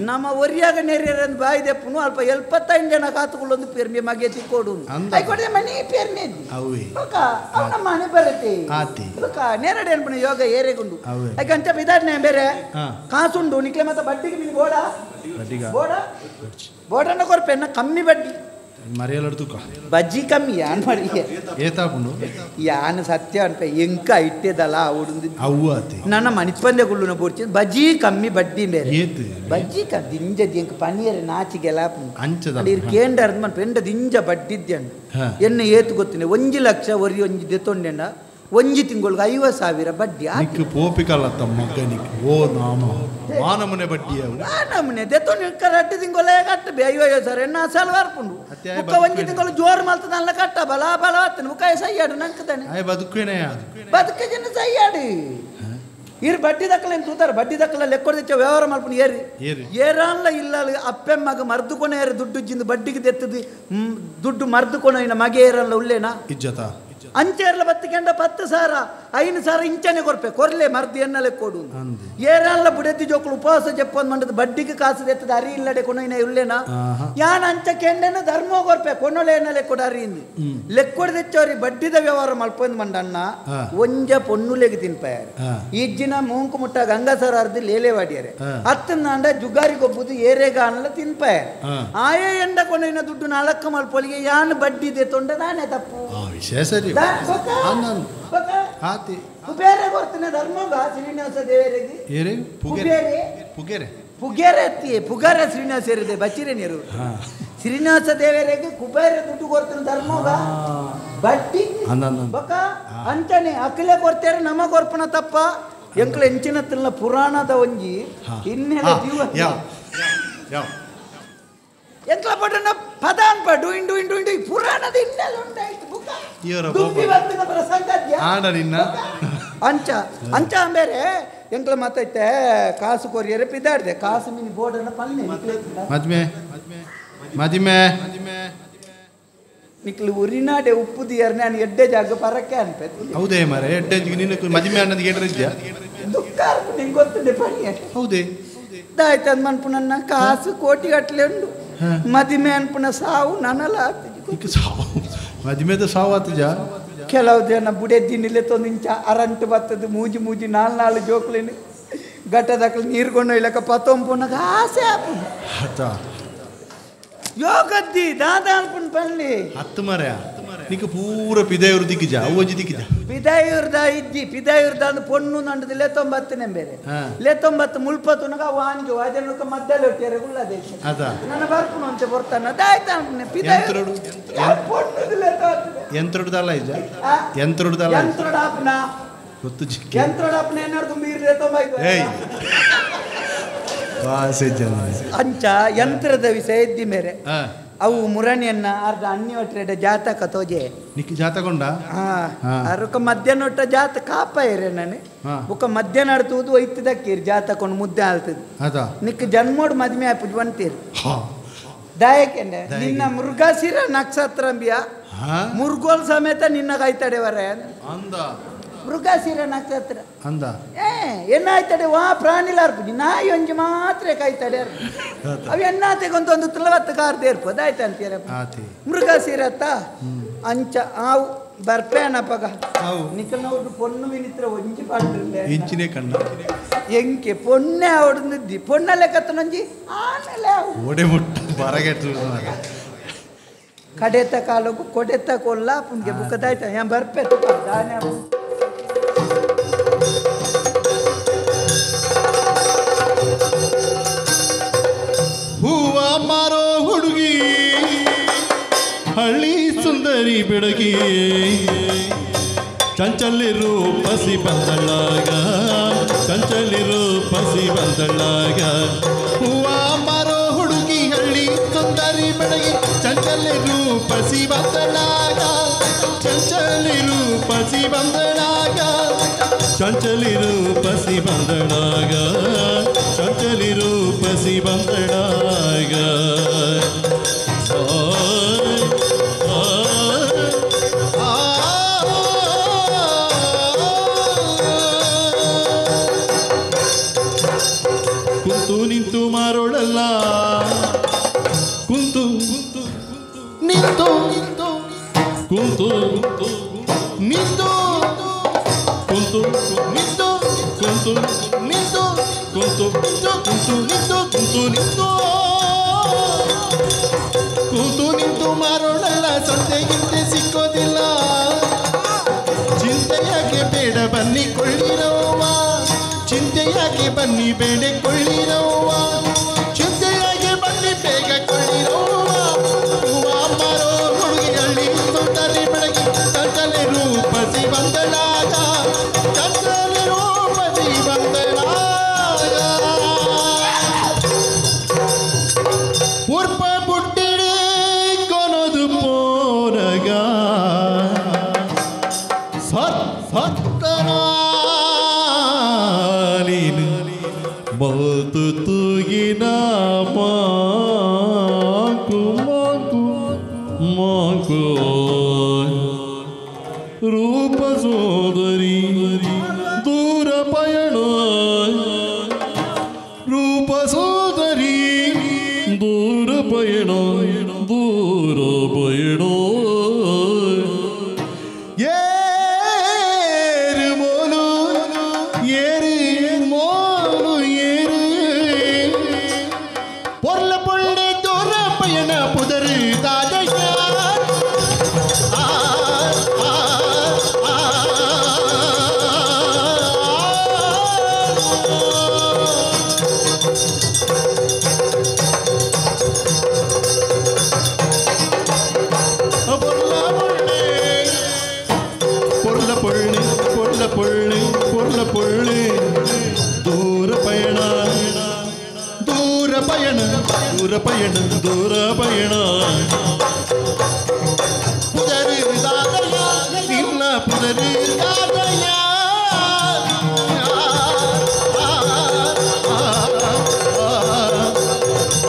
ನಮ್ಮ ಒರಿಯಾಗ ನೆರಿಯರಂದು ಬಾಯಿ ದೆಪ್ಪುನು ಅಲ್ಪ 75 ಜನ ಕಾತುಕೊಳ್ಳೊಂದು ಪೇರ್ಮೆ ಮಗೆ ತಿಕ್ಕೋಡು ಐಕೊಡೆ ಮನೆ ಪೇರ್ಮೆ ಅವ್ ನಮ್ಮ ಮನೆ ಬರತ್ತೆ ನೇರಡೆ ಅನ್ಪಣ ಯೋಗ ಏರೆಗುಂಡು ಐಕಂಚ ಬಿದಾಡ್ನೆ ಬೇರೆ ಕಾಸುಂಡು ನಿಕ್ಲೆ ಮತ್ತೆ ಬಡ್ಡಿಗೆ ನಿನ್ ಬೋಡ ಬೋಡ ಬೋಡನ್ನ ಕೊರ್ಪೆನ್ನ ಕಮ್ಮಿ ಬಡ್ಡಿ ಮರೆಯಲಡ್ದುಕ ಬಜ್ಜಿ ಕಮ್ಮಿ ಯಾನ್ ಮಾಡಿ ಏತಾಪುಂಡು ಯಾನ್ ಸತ್ಯ ಅನ್ಪ ಎಂಕ ಇಟ್ಟೆದಲ್ಲ ಅವಡು ಅವ್ವ ಅತಿ ನನ್ನ ಮನಿಪಂದೆ ಗುಳ್ಳುನ ಬೋಡ್ಚಿ ಬಜ್ಜಿ ಕಮ್ಮಿ ಬಡ್ಡಿ ಬೇರೆ ಏತು ಬಜ್ಜಿ ಕಮ್ಮಿ ದಿಂಜ ದಿಂಕ ಪನೀರ್ ನಾಚಿಗೆಲ್ಲ ಅಂಚದ ಇರ್ ಕೇಂದ್ರ ಮನ್ ಪೆಂಡ ದಿಂಜ ಬಡ್ಡಿದ್ಯಂಡು ಎನ್ನ ಏತು ಗೊತ್ತಿನ 1 ಲಕ್ಷ ಒರಿ ಒಂಜಿ ದೆತ್ತೊಂಡೆಂಡ ಒಂಜಿ ತಿಂಗಳಿಗೆ 50,000 ಬಡ್ಡಿ ನಿಕ್ಕು ಪೋಪಿಕಲ್ಲತ್ತ ಮಗನಿಗೆ ಓ ನಾಮ ಮಾನಮನೆ ಬಡ್ಡಿ ಮಾನಮನೆ ದೆತ್ತೊಂಡು ಕರೆಕ್ಟ್ ತಿಂಗೊಲೆ ಕಟ್ಟ 50,000 ಎನ್ನ ಅಸಲು ವರ್ಪುಂಡು ಮುಕ್ಕ ಒಂಜಿ ತಿಂಗಳು ಜೋರು ಮಲ್ತದ ಅಲ್ಲ ಕಟ್ಟ ಬಲ ಬಲ ಆತನ ಮುಕ್ಕ ಸೈಯಾಡು ನಂಕದಾನೆ ಆಯ್ ಬದುಕೇನೆ ಬದುಕ ಜನ ಸೈಯಾಡು ಇರು ಬಡ್ಡಿ ದಕ್ಕಲ ತೂತಾರೆ ಬಡ್ಡಿ ದಕ್ಕಲ ಲೆಕ್ಕೊಡ್ದಿಚ್ಚ ವ್ಯವಹಾರ ಮಲ್ಪುಂಡು ಏರಿ ಏರಲ್ಲ ಇಲ್ಲ ಅಪ್ಪೆಮ್ಮಗ ಮರ್ದುಕೊನೆ ಏರಿ ದುಡ್ಡು ಜಿಂದು ಬಡ್ಡಿಗೆ ದೆತ್ತದು ದುಡ್ಡು ಮರ್ದುಕೊನ ಇನ್ನ ಮಗೆ ಏರಲ್ಲ ಉಲ್ಲೇನಾ ಇಜ್ಜತ ಅಂಚೇರ್ಲ ಬತ್ತಿಕೆಂಡ 10,000 5,000 ಇಂಚನೆ ಕೊರ್ಪೆ ಕೊರ್ಲೆ ಮರ್ದಿ ಎನ್ನಲೆ ಕೊಡು ಏರಲ್ಲ ಬುಡೆತಿ ಜೋಕುಲು ಉಪವಾಸ ಜಪ್ಪನ್ ಮಂಡದ ಬಡ್ಡಿಗೆ ಕಾಸು ದೆತ್ತದ ಅರಿ ಇಲ್ಲಡೆ ಕೊನೊಯಿನ ಇಲ್ಲೇನಾ ಯಾನ್ ಅಂಚ ಕೆಂಡನ ಧರ್ಮ ಕೊರ್ಪೆ ಕೊನೊಲೆ ಎನ್ನಲೆ ಕೊಡು ಅರಿ ಇಂದು ಲೆಕ್ಕೊಡ್ದೆಚ್ಚೋರಿ ಬಡ್ಡಿದ ವ್ಯವಹಾರ ಮಲ್ಪೊಂದು ಮಂಡಣ್ಣ ಒಂಜ ಪೊನ್ನುಲೆಗೆ ತಿನ್ಪಾಯಾರೆ ಇಜ್ಜಿನ ಮೂಂಕು ಮುಟ್ಟ ಗಂಗಾಸರ ಅರ್ದು ಲೇಲೆವಾಡಿಯಾರೆ ಅತ್ತಂದಾಂಡ ಜುಗಾರಿ ಕೊಬ್ಬುದು ಏರೇಗ ಅನ್ಲ ತಿನ್ಪಾಯಾರೆ ಆಯೇ ಎಂಡ ಕೊನೊಯಿನ ದುಡ್ಡು ನಾಲ್ಕು ಮಲ್ಪೊಲಿಗೆ ಯಾನ್ ಬಡ್ಡಿ ದೆ ತೊಂಡ ನಾನೇ ತಪ್ಪು ಕುಬೇರೆ ಕೊಡ್ತಾನೆ ಧರ್ಮಗ ಶ್ರೀನಿವಾಸ ದೇವರಿಗೆ ಪುಗೇರೆ ಪುಗೇರೆ ಎತ್ತಿ ಪುಗಾರೆ ಶ್ರೀನಿವಾಸ ಏರಿದೆ ಬಚ್ಚಿರೆ ನೀರು ಶ್ರೀನಿವಾಸ ದೇವರಿಗೆ ಕುಬೇರೆ ದುಡ್ಡು ಕೊಡ್ತಾನೆ ಧರ್ಮಗ ಬಡ್ಡಿ ಬೊಕ ಅಂಚನೆ ಅಖಿಲೆ ಕೊಡ್ತಾರೆ ನಮ ಕೊರ್ಪಣ ತಪ್ಪ ಎಂಕ್ಲ ಎಂಚಿನ ತಿನ್ನ ಪುರಾಣದ ಒಂಜಿ ಹಿನ್ನೆಲೆ ಜೀವ ಎಂಕ್ಲ ಪಡನ ಪದ ಅನ್ಪ ಡೂಯಿನ್ ಡೂಯಿನ್ ಡೂಯಿನ್ ಡೂಯಿ ಪುರಾಣದ ಹಿನ್ನೆಲೆ ಉಂಟಾಯ್ತು ಬುಕ್ಕ ಅಂಚ ಅಂಚ ಅಂಬೇರೆ ಎಂಕ್ಲ ಮಾತೈತೆ ಕಾಸು ಕೊರಿಯರೆ ಪಿದಾಡ್ದೆ ಕಾಸು ಮಿನಿ ಬೋರ್ಡನ್ನ ಪಲ್ಲೆ ಮದ್ಮೆ ಮದಿಮೆ ನಿಕ್ಲು ಉರಿನಾಡೆ ಉಪ್ಪುದಿಯರ್ ನಾನು ಎಡ್ಡೆ ಜಾಗ ಪರಕ್ಕೆ ಅನ್ಪೆ ಹೌದೇ ಮಾರೆ ಎಡ್ಡೆ ನಿನ್ನ ಮದಿಮೆ ಅನ್ನೋದು ಏನ್ರ ಇದ್ಯಾ ದುಃಖ ನಿಂಗೆ ಗೊತ್ತುಂಡೆ ಪಣಿ ಹೌದೇ ದಾಯ್ತು ಅಂದ್ ಮನ್ಪು ನನ್ನ ಕಾಸು ಕೋಟಿ ಗಟ್ಟಲೆ ಉಂಡು ಮದಿಮೆ ಅನ್ಪುನ ಸಾವು ನನ್ನಲ್ಲ ಸಾವು ಮದಿಮೆದ ಸಾವು ಆತಜ ಕೆಲವು ಜನ ಬುಡೆದ್ದಿನಿಲೆ ತೊಂದು ಇಂಚ ಅರಂಟು ಬತ್ತದು ಮೂಜಿ ಮೂಜಿ ನಾಲ್ ನಾಲ್ ಜೋಕ್ಲೇನು ಗಟ್ಟದಕ್ಲು ನೀರು ಕೊಂಡು ಇಲ್ಲಕ ಪತ್ತೊಂಪುನಗ ಆಸೆ ಆಪುಂಡು ಯೋಗದ್ದಿ ದಾದಾ ಅನ್ಪುನ್ ಪಲ್ಲಿ ಹತ್ತು ಮರ ನಿಕ ಪೂರ ಪಿದಾಯೂರು ದಿಕ್ಕಿಜ ಅವ್ವಜಿ ದಿಕ್ಕಿಜ ಪಿದಾಯೂರ್ದ ಇಜ್ಜಿ ಪಿದಾಯೂರ್ದ ಅಂದ್ ಪೊಣ್ಣು ನಂಡದು ಲೆತ್ತೊಂಬತ್ತು ನೆಂಬೇರೆ ಲೆತ್ತೊಂಬತ್ತು ಮುಲ್ಪತ್ತುನಗ ವಾಂಜು ಅದನ್ನು ಮದ್ದಲೆ ಒಟ್ಟಿಯರೆ ಗುಳ್ಳದೆ ನನ್ನ ಬರ್ಪುನು ಅಂತೆ ಬರ್ತಾನ ದಾಯ್ತ ಅನ್ಪುನೆ ಪಿದಾಯೂರು ಪೊಣ್ಣುದು ಲೆತ್ತೊಂಬತ್ತು ಯಂತ್ರಡ್ದಲ್ಲ ಇಜ್ಜ ಯಂತ್ರಡ್ದಲ್ಲ ಯಂತ್ರಡಾಪನ ಗೊತ್ತು ಚಿಕ್ಕ ಯಂತ್ರಡಾಪನ ಏನಾರ್ದು ಮೀರ್ ಲೆತ್ತೊಂಬಾಯ್ತು ಏಯ್ ಅಂಚ ಯಂತ್ರದ ವಿಷಯ ಇದ್ದಿ ಮೇರೆ ಅವು ಮುರಣಿಯನ್ನ ಅರ್ಧ ಅಣ್ಣಿ ಒಟ್ಟರೆ ಜಾತಕ ತೋಜೆ ನಿಕ್ಕಿ ಜಾತಕೊಂಡ ಅರುಕ ಮಧ್ಯಾಹ್ನ ಒಟ್ಟ ಜಾತ ಕಾಪ ಇರೆ ನಾನು ಬುಕ್ಕ ಮಧ್ಯಾಹ್ನ ಅಡ್ತೂದು ಒಯ್ತದಕ್ಕೀರಿ ಜಾತಕೊಂಡು ಮುದ್ದೆ ಆಲ್ತದ ನಿಕ್ಕ ಜನ್ಮೋಡ್ ಮದ್ಮೆ ಆಪುಜ್ ಬಂತೀರಿ ದಾಯಕೆಂಡೆ ನಿನ್ನ ಮೃಗಶಿರ ನಕ್ಷತ್ರ ಅಂಬಿಯ ಮುರ್ಗೋಲ್ ಸಮೇತ ನಿನ್ನ ಕಾಯ್ತಾಡೆ ವರೆ ಅಂದ ಮೃಗಶಿರ ನಕ್ಷತ್ರ ಅಂದ ಏನಾಯ್ತಡೆ ವಾ ಪ್ರಾಣಿಲಾರ್ಪುಜಿ ನಾಯಿ ಒಂಜಿ ಮಾತ್ರ ಕಾಯ್ತಾಡೆ ಅವು ಎನ್ನಾತೆಗೊಂದು ಒಂದು ತುಲವತ್ತು ಕಾರ್ದು ಏರ್ಪೋದು ಆಯ್ತು ಅಂತೀರ ಮೃಗಶಿರತ್ತ ಅಂಚ ಆವು ಬರ್ಪೇನಪ್ಪಗ ನಿಕಲ್ನವ್ರು ಪೊಣ್ಣು ವಿನಿತ್ರ ಒಂಜಿ ಪಾಡ್ರಿಲ್ಲ ಇಂಚಿನೇ ಕಣ್ಣ ಎಂಕೆ ಪೊಣ್ಣೆ ಅವಡ್ದು ಪೊಣ್ಣಲೆ ಕತ್ತನೊಂಜಿ ಆಮೇಲೆ ಅವು ಓಡೆ ಮುಟ್ಟು ಬರಗೆಟ್ಟು ಕಡೆತ ಕಾಲಕ್ಕೂ ಕೊಡೆತ ಕೊಲ್ಲ ಪುಣ್ಗೆ ಬುಕ್ಕದಾಯ್ತ ಏನ್ ಬರ್ಪೆ ದಾನೆ ಹೂವ ಮಾರೋ ಹುಡುಗಿ ಹಳ್ಳಿ ಸುಂದರಿ ಬೆಡಗಿ ಚಂಚಲಿ ರೂಪಸಿ ಬಂದಳಾಗ ಚಂಚಲಿ ರೂಪಸಿ ಬಂದಳಾಗ ಹೂವ ಮಾರೋ ಹುಡುಗಿ ಹಳ್ಳಿ ಸುಂದರಿ ಬೆಡಗಿ ಚಂಚಲಿ ರೂಪಸಿ ಬಂದಳಾಗ ಚಂಚಲಿ ರೂಪಸಿ ಬಂದಳಾಗ ಚಂಚಲಿ ರೂಪಸಿ ಬಂದಳಾಗ ಚಂಚಲಿ ರೂಪಸಿ ಬಂದಳಾಗ ಕುಂತು ನಿಂತು ಮಾರೋಳಲ್ಲ ಕುಂತು ನಿಂತು ಕುಂತು ನಿಂತು ಕುಂತು ನಿಂತು ಕುಂತು ನಿಂತು ಕುಂತು ಕುಂತು ನಿಂತು ಕುಂತು ನಿಂತು ಕುಂತು ನಿಂತು ಮಾರೋಳಲ್ಲ ಸಂತೆಗಿಂತೆ ಸಿಕ್ಕೋದಿಲ್ಲ ಚಿಂತೆ ಯಾಕೆ ಬೇಡ ಬನ್ನಿ ಕೊಳ್ಳಿರವ್ವ ಚಿಂತೆ ಯಾಕೆ ಬನ್ನಿ ಬೇಡ ಕೊಳ್ಳಿರವ್ವ ಚಿಂತೆ ಯಾಕೆ ಬನ್ನಿ ಬೇಗ ಕೊಳ್ಳಿರವ್ವ ಹೂವ ಮಾರೋ ಹುಡುಗಿಯಲ್ಲಿ ಸುಂದರಿ ಬೆಳಗಿ ಚಂಚಲೆ ರೂಪಸಿ ಬಂದಳಾಗ ಚಂಚಲೆ ರೂಪಸಿ ಬಂದಳಾಗ ಉರ್ಪ ಬುಟ್ಟಿಡೆ ಕೊನದು ಪೋರಗ ಸತ್ ಸತ್ತನಾಲಿನ ಬೌತು ತೂಗಿರಗ ದೂರ ಪಯಣ ಏರು ಮೋಲು ಏರು ಮೋಲು ಏರು பொருள பொள்ளே தூர பயண புதரு தாதையா ஆ ஆ ஆ பொருள பொள்ளே பொருள பொள்ளே பொருள பொள்ளே தூர பயண தூர பயண தூர பயண ದೂರ ಪಯಣ புதரு தாதையா நின்ன புதரு தாதையா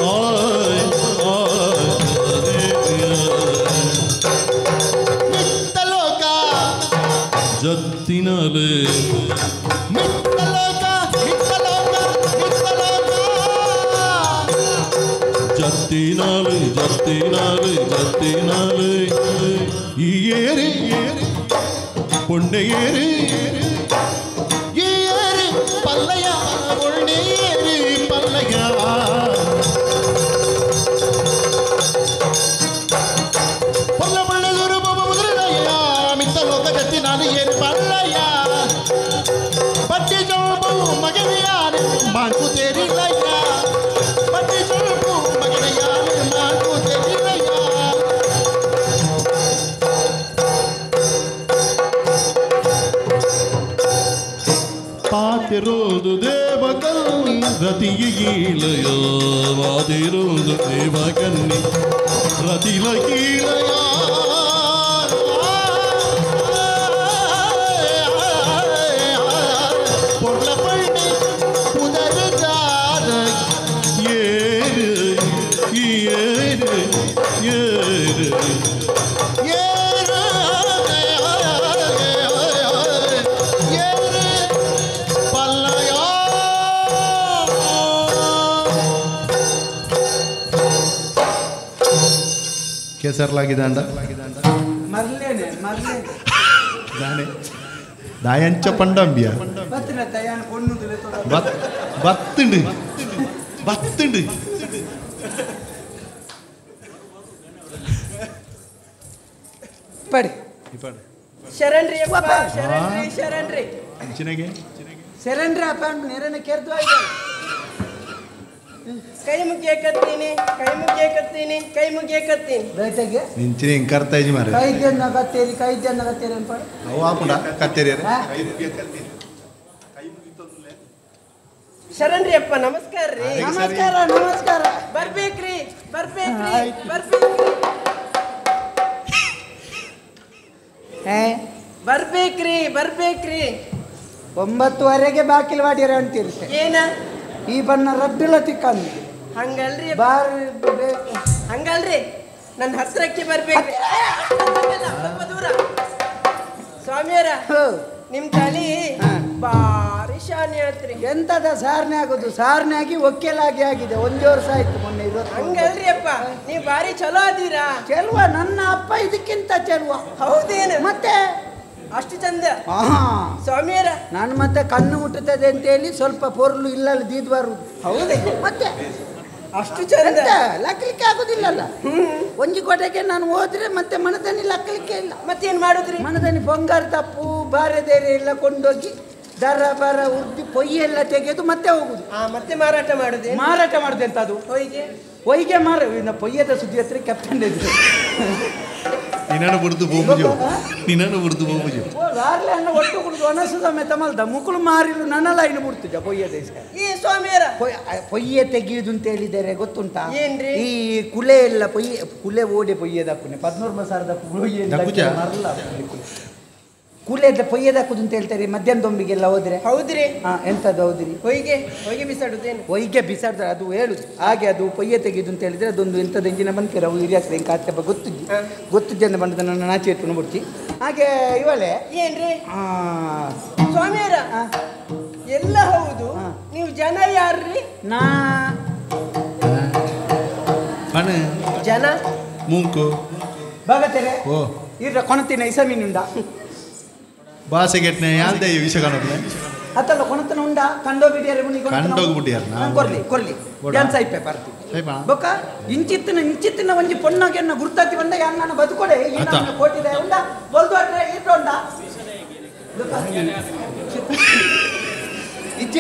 ಆಯ್ ಆಯ್ ಮಿತ್ತಲೋಕ ಜತ್ತಿನಲೆ ಮಿತ್ತಲೋಕ ಮಿತ್ತಲೋಕ ಮಿತ್ತಲೋಕ ಜತ್ತಿನಾಲೆ ಜತ್ತಿನಾಲೆ ಜತ್ತಿನಾಲೆ ಈ ಏರಿ பொண்ணு ஏறு ஏறு பல்லையா பொண்ணு ஏறு பல்லையா பொல்ல பொல்ல துருப முதலையா மித்தலோக ஜத்தினாலு ஏறு பல்லையா பட்டி சொல்பு மகனையாரு மாங்கு தெரியலையா பட்டி சொல்பு மகனையாரு மாங்கு தெரியலையா ಪಾತಿರೋದು ದೇವಕನ್ನಿ ರತಿಯ ಕೀಳಯ ಪಾತಿರೋದು ದೇವಕನ್ನಿ ರತಿಲ ಕೀಳಯ பொருள பள்ளி புதருதாத ஏறு ஏறு ஏறு ஏறு ஏறு பல்லையா ಕೇಸರ್ಲಾಗಿದಾಂಡ ಮರ್ಲೇನೆ ಮರ್ಲೇನೆ ದಾನೆ ದಾಯಂಚ ಪಂಡಂಬಿಯ ಬತ್ತಿನ ತಯಾನ ಕೊಣ್ಣುದಿಲ್ಲ ಬತ್ತುಂಡು ಬತ್ತುಂಡು ಪಡಿ ಶರಣ್ರಿ ಅಪ್ಪ ಶರಣ್ರಿ ಶರಣ್ರಿ ಚಿನಗೆ ಶರಣ್ರಿ ಅಪ್ಪ ನೇರನ ಕೇರ್ದು ಆಯ್ತು ಕೈ ಮುಗಿಯಕತ್ತೀನಿ ಕೈ ಮುಗಿಯಕತ್ತೀನಿ ಕೈ ಮುಗಿಯಕತ್ತೀನಿ ರೈತಗೆ ನಿಂಚಿನ ಹಿಂಗೆ ಕರ್ತಾ ಇಜ್ಜಿ ಮಾರ್ರೆ ಕೈ ಜನ ಕತ್ತೇರಿ ಕೈ ಜನ ಕತ್ತೇರಿ ಅನ್ಪಾಡು ಅವು ಆಪುಂಡ ಕತ್ತೇರಿ ಶರಣ್ರಿ ಅಪ್ಪ ನಮಸ್ಕಾರ ರೀ ನಮಸ್ಕಾರ ನಮಸ್ಕಾರ ಬರ್ಬೇಕ್ರಿ ಬರ್ಬೇಕ್ರಿ ಬರ್ಬೇಕ್ರಿ ಬರ್ಬೇಕ್ರಿ ಬರ್ಬೇಕ್ರಿ 9:30ಗೆ ಬಾಕಿಲ್ ವಾಡಿಯರ ಅಂತೀರಿ ಏನ ಈ ಬಣ್ಣ ರಡ್ಡುಲ ತಿಕ್ಕಂದು ಹಂಗಲ್ರಿ ಬಾರ್ ಹಂಗಲ್ರಿ ನನ್ನ ಹತ್ರಕ್ಕೆ ಬರ್ಬೇಕ್ರಿ ಸ್ವಲ್ಪ ದೂರ ಸ್ವಾಮಿಯರ ನಿಮ್ ತಲಿ ಬಾರಿ ಶಾನೆ ಆತ್ರಿ ಎಂತದ ಸಾರಣೆ ಆಗೋದು ಸಾರಣೆ ಆಗಿ ಒಕ್ಕೆಲಾಗಿ ಆಗಿದೆ ಒಂದೇ ವರ್ಷ ಆಯ್ತು ಮೊನ್ನೆ ಇವತ್ತು ಹಂಗಲ್ರಿ ಅಪ್ಪ ನೀವ್ ಬಾರಿ ಚಲೋ ಅದೀರಾ ಚೆಲುವ ನನ್ನ ಅಪ್ಪ ಇದಕ್ಕಿಂತ ಚೆಲುವ ಹೌದೇನು ಮತ್ತೆ ಅಷ್ಟು ಚಂದ ಸ್ವಾಮಿಯರ ನಾನು ಮತ್ತೆ ಕಣ್ಣು ಮುಟ್ಟುತ್ತದೆ ಅಂತ ಹೇಳಿ ಸ್ವಲ್ಪ ಪೊರ್ಲು ಇಲ್ಲಲ್ಲಿ ದೀದ್ ಬರುದು ಹೌದೇ ಮತ್ತೆ ಅಷ್ಟು ಚಂದ ಲಕ್ಕಲಿಕ್ಕೆ ಆಗುದಿಲ್ಲಲ್ಲ ಒಂಜಿ ಕೋಟೆಗೆ ನಾನು ಹೋದ್ರೆ ಮತ್ತೆ ಮನದನಿ ಲಕ್ಕಲಿಕ್ಕೆ ಇಲ್ಲ ಮತ್ತೇನ್ ಮಾಡುದ್ರಿ ಮನದನಿ ಬಂಗಾರ ತಪ್ಪು ಬಾರೆ ದೇರೆ ಎಲ್ಲ ಕೊಂಡೋಗಿ ದರ ಬರ ಉರ್ದಿ ಪೊಯ್ಯೆಲ್ಲ ತೆಗೆದು ಮತ್ತೆ ಹೋಗುದು ಮತ್ತೆ ಮಾರಾಟ ಮಾಡುದು ಮಾರಾಟ ಮಾಡುದು ಎಂತ ಅದು ಹೊಯ್ಗೆ ಹೊಯ್ಗೆ ಮಾರ ಪೊಯ್ಯದ ಸುದ್ದಿ ಹತ್ರ ಕೆಪ್ಟನ್ ಇದ್ರು ನಿನ್ನನ್ನು ಬುಡ್ದು ಬೋಬುಜು ನಿನ್ನನ್ನು ಬುಡ್ದು ಬೋಬುಜು ವಾರ್ಲೆ ಅನ್ನ ಒಟ್ಟು ಕುಡಿದು ಒಣಸು ಸಮೇತ ಮಲ್ದ ಮುಕುಳು ಮಾರಿಲು ನನ್ನ ಲೈನ್ ಬಿಡ್ತಿದ್ದ ಪೊಯ್ಯ ದೇಶ ಈ ಸ್ವಾಮಿಯರ ಪೊಯ್ಯೆ ತೆಗೆಯುದು ಅಂತ ಹೇಳಿದರೆ ಗೊತ್ತುಂಟಾ ಏನ್ರಿ ಈ ಕುಲೆ ಎಲ್ಲ ಪೊಯ್ಯೆ ಕುಲೆ ಓಡೆ ಪೊಯ್ಯದಾಕುನೆ 14 ಸಾವಿರದ ಪೊಯ್ಯೆ ಮರಲ್ಲ ಕುಲೆ ಪೊಯ್ಯದಾಕುದು ಅಂತ ಹೇಳ್ತಾರೆ ಮಧ್ಯಾಹ್ನದೊಂಬಿಗೆಲ್ಲ ಹೋದ್ರೆ ಹೌದ್ರಿ ಹಾ ಎಂತದ್ದು ಹೌದ್ರಿ ಹೊಯ್ಗೆ ಹೊಯ್ಗೆ ಬಿಸಾಡುದೇನು ಹೊಯ್ಗೆ ಬಿಸಾಡ್ತಾರೆ ಅದು ಹೇಳುದು ಹಾಗೆ ಅದು ಪೊಯ್ಯೆ ತೆಗೆಯುದು ಅಂತ ಹೇಳಿದ್ರೆ ಅದೊಂದು ಎಂಥದ್ದು ಎಂಜಿನ ಬಂದ್ಕೇರ ಅವು ಹಿರಿಯಾಗ್ತದೆ ಹಿಂಗೆ ಆಚೆ ಗೊತ್ತಿದ್ದಿ ಗೊತ್ತಿದ್ದೆ ಅಂತ ಬಂದ ನನ್ನ ನಾಚೆ ಇಟ್ಕೊಂಡು ಬಿಡ್ತಿ ಹಾಗೆ ಇವಳೆ ಏನ್ರಿ ಸ್ವಾಮಿಯರ ಎಲ್ಲ ಹೌದು ನೀವು ಜನ ಯಾರ್ರಿ ನಾ ಪಣ ಜನ ಮೂಂಕು ಬಾಗತೆರೆ ಓ ಇರ ಕೊಣತಿನ ಇಸಮೀನುಂಡ ಬಾಸೆಗೆಟ್ನೆ ಯಾಲ್ದೆ ವಿಷ ಕಾಣೋದ್ಲೆ ಅತ್ತಲ್ಲ ಕೊಣತನ ಉಂಡ ಕಂಡೋ ಬಿಡಿಯಾರೆ ಮುನಿ ಕಂಡೋಗ್ ಬಿಡಿಯಾರ ಕೊರ್ಲಿ ಕೊರ್ಲಿ ಡ್ಯಾನ್ಸ್ ಐಪೆ ಬರ್ತಿ ಬೊಕ್ಕ ಇಂಚಿತ್ತಿನ ಇಂಚಿತ್ತಿನ ಒಂಜಿ ಪೊಣ್ಣಗೆನ್ನ ಗುರ್ತಾತಿ ಬಂದ ಯಾನ್ನ ಬದುಕೊಡೆ ಈ ನನ್ನ ಕೋಟಿದೆ ಉಂಡ ಬೊಲ್ದು ಅಟ್ರೆ ಈಟೊಂಡ ಇಜ್ಜ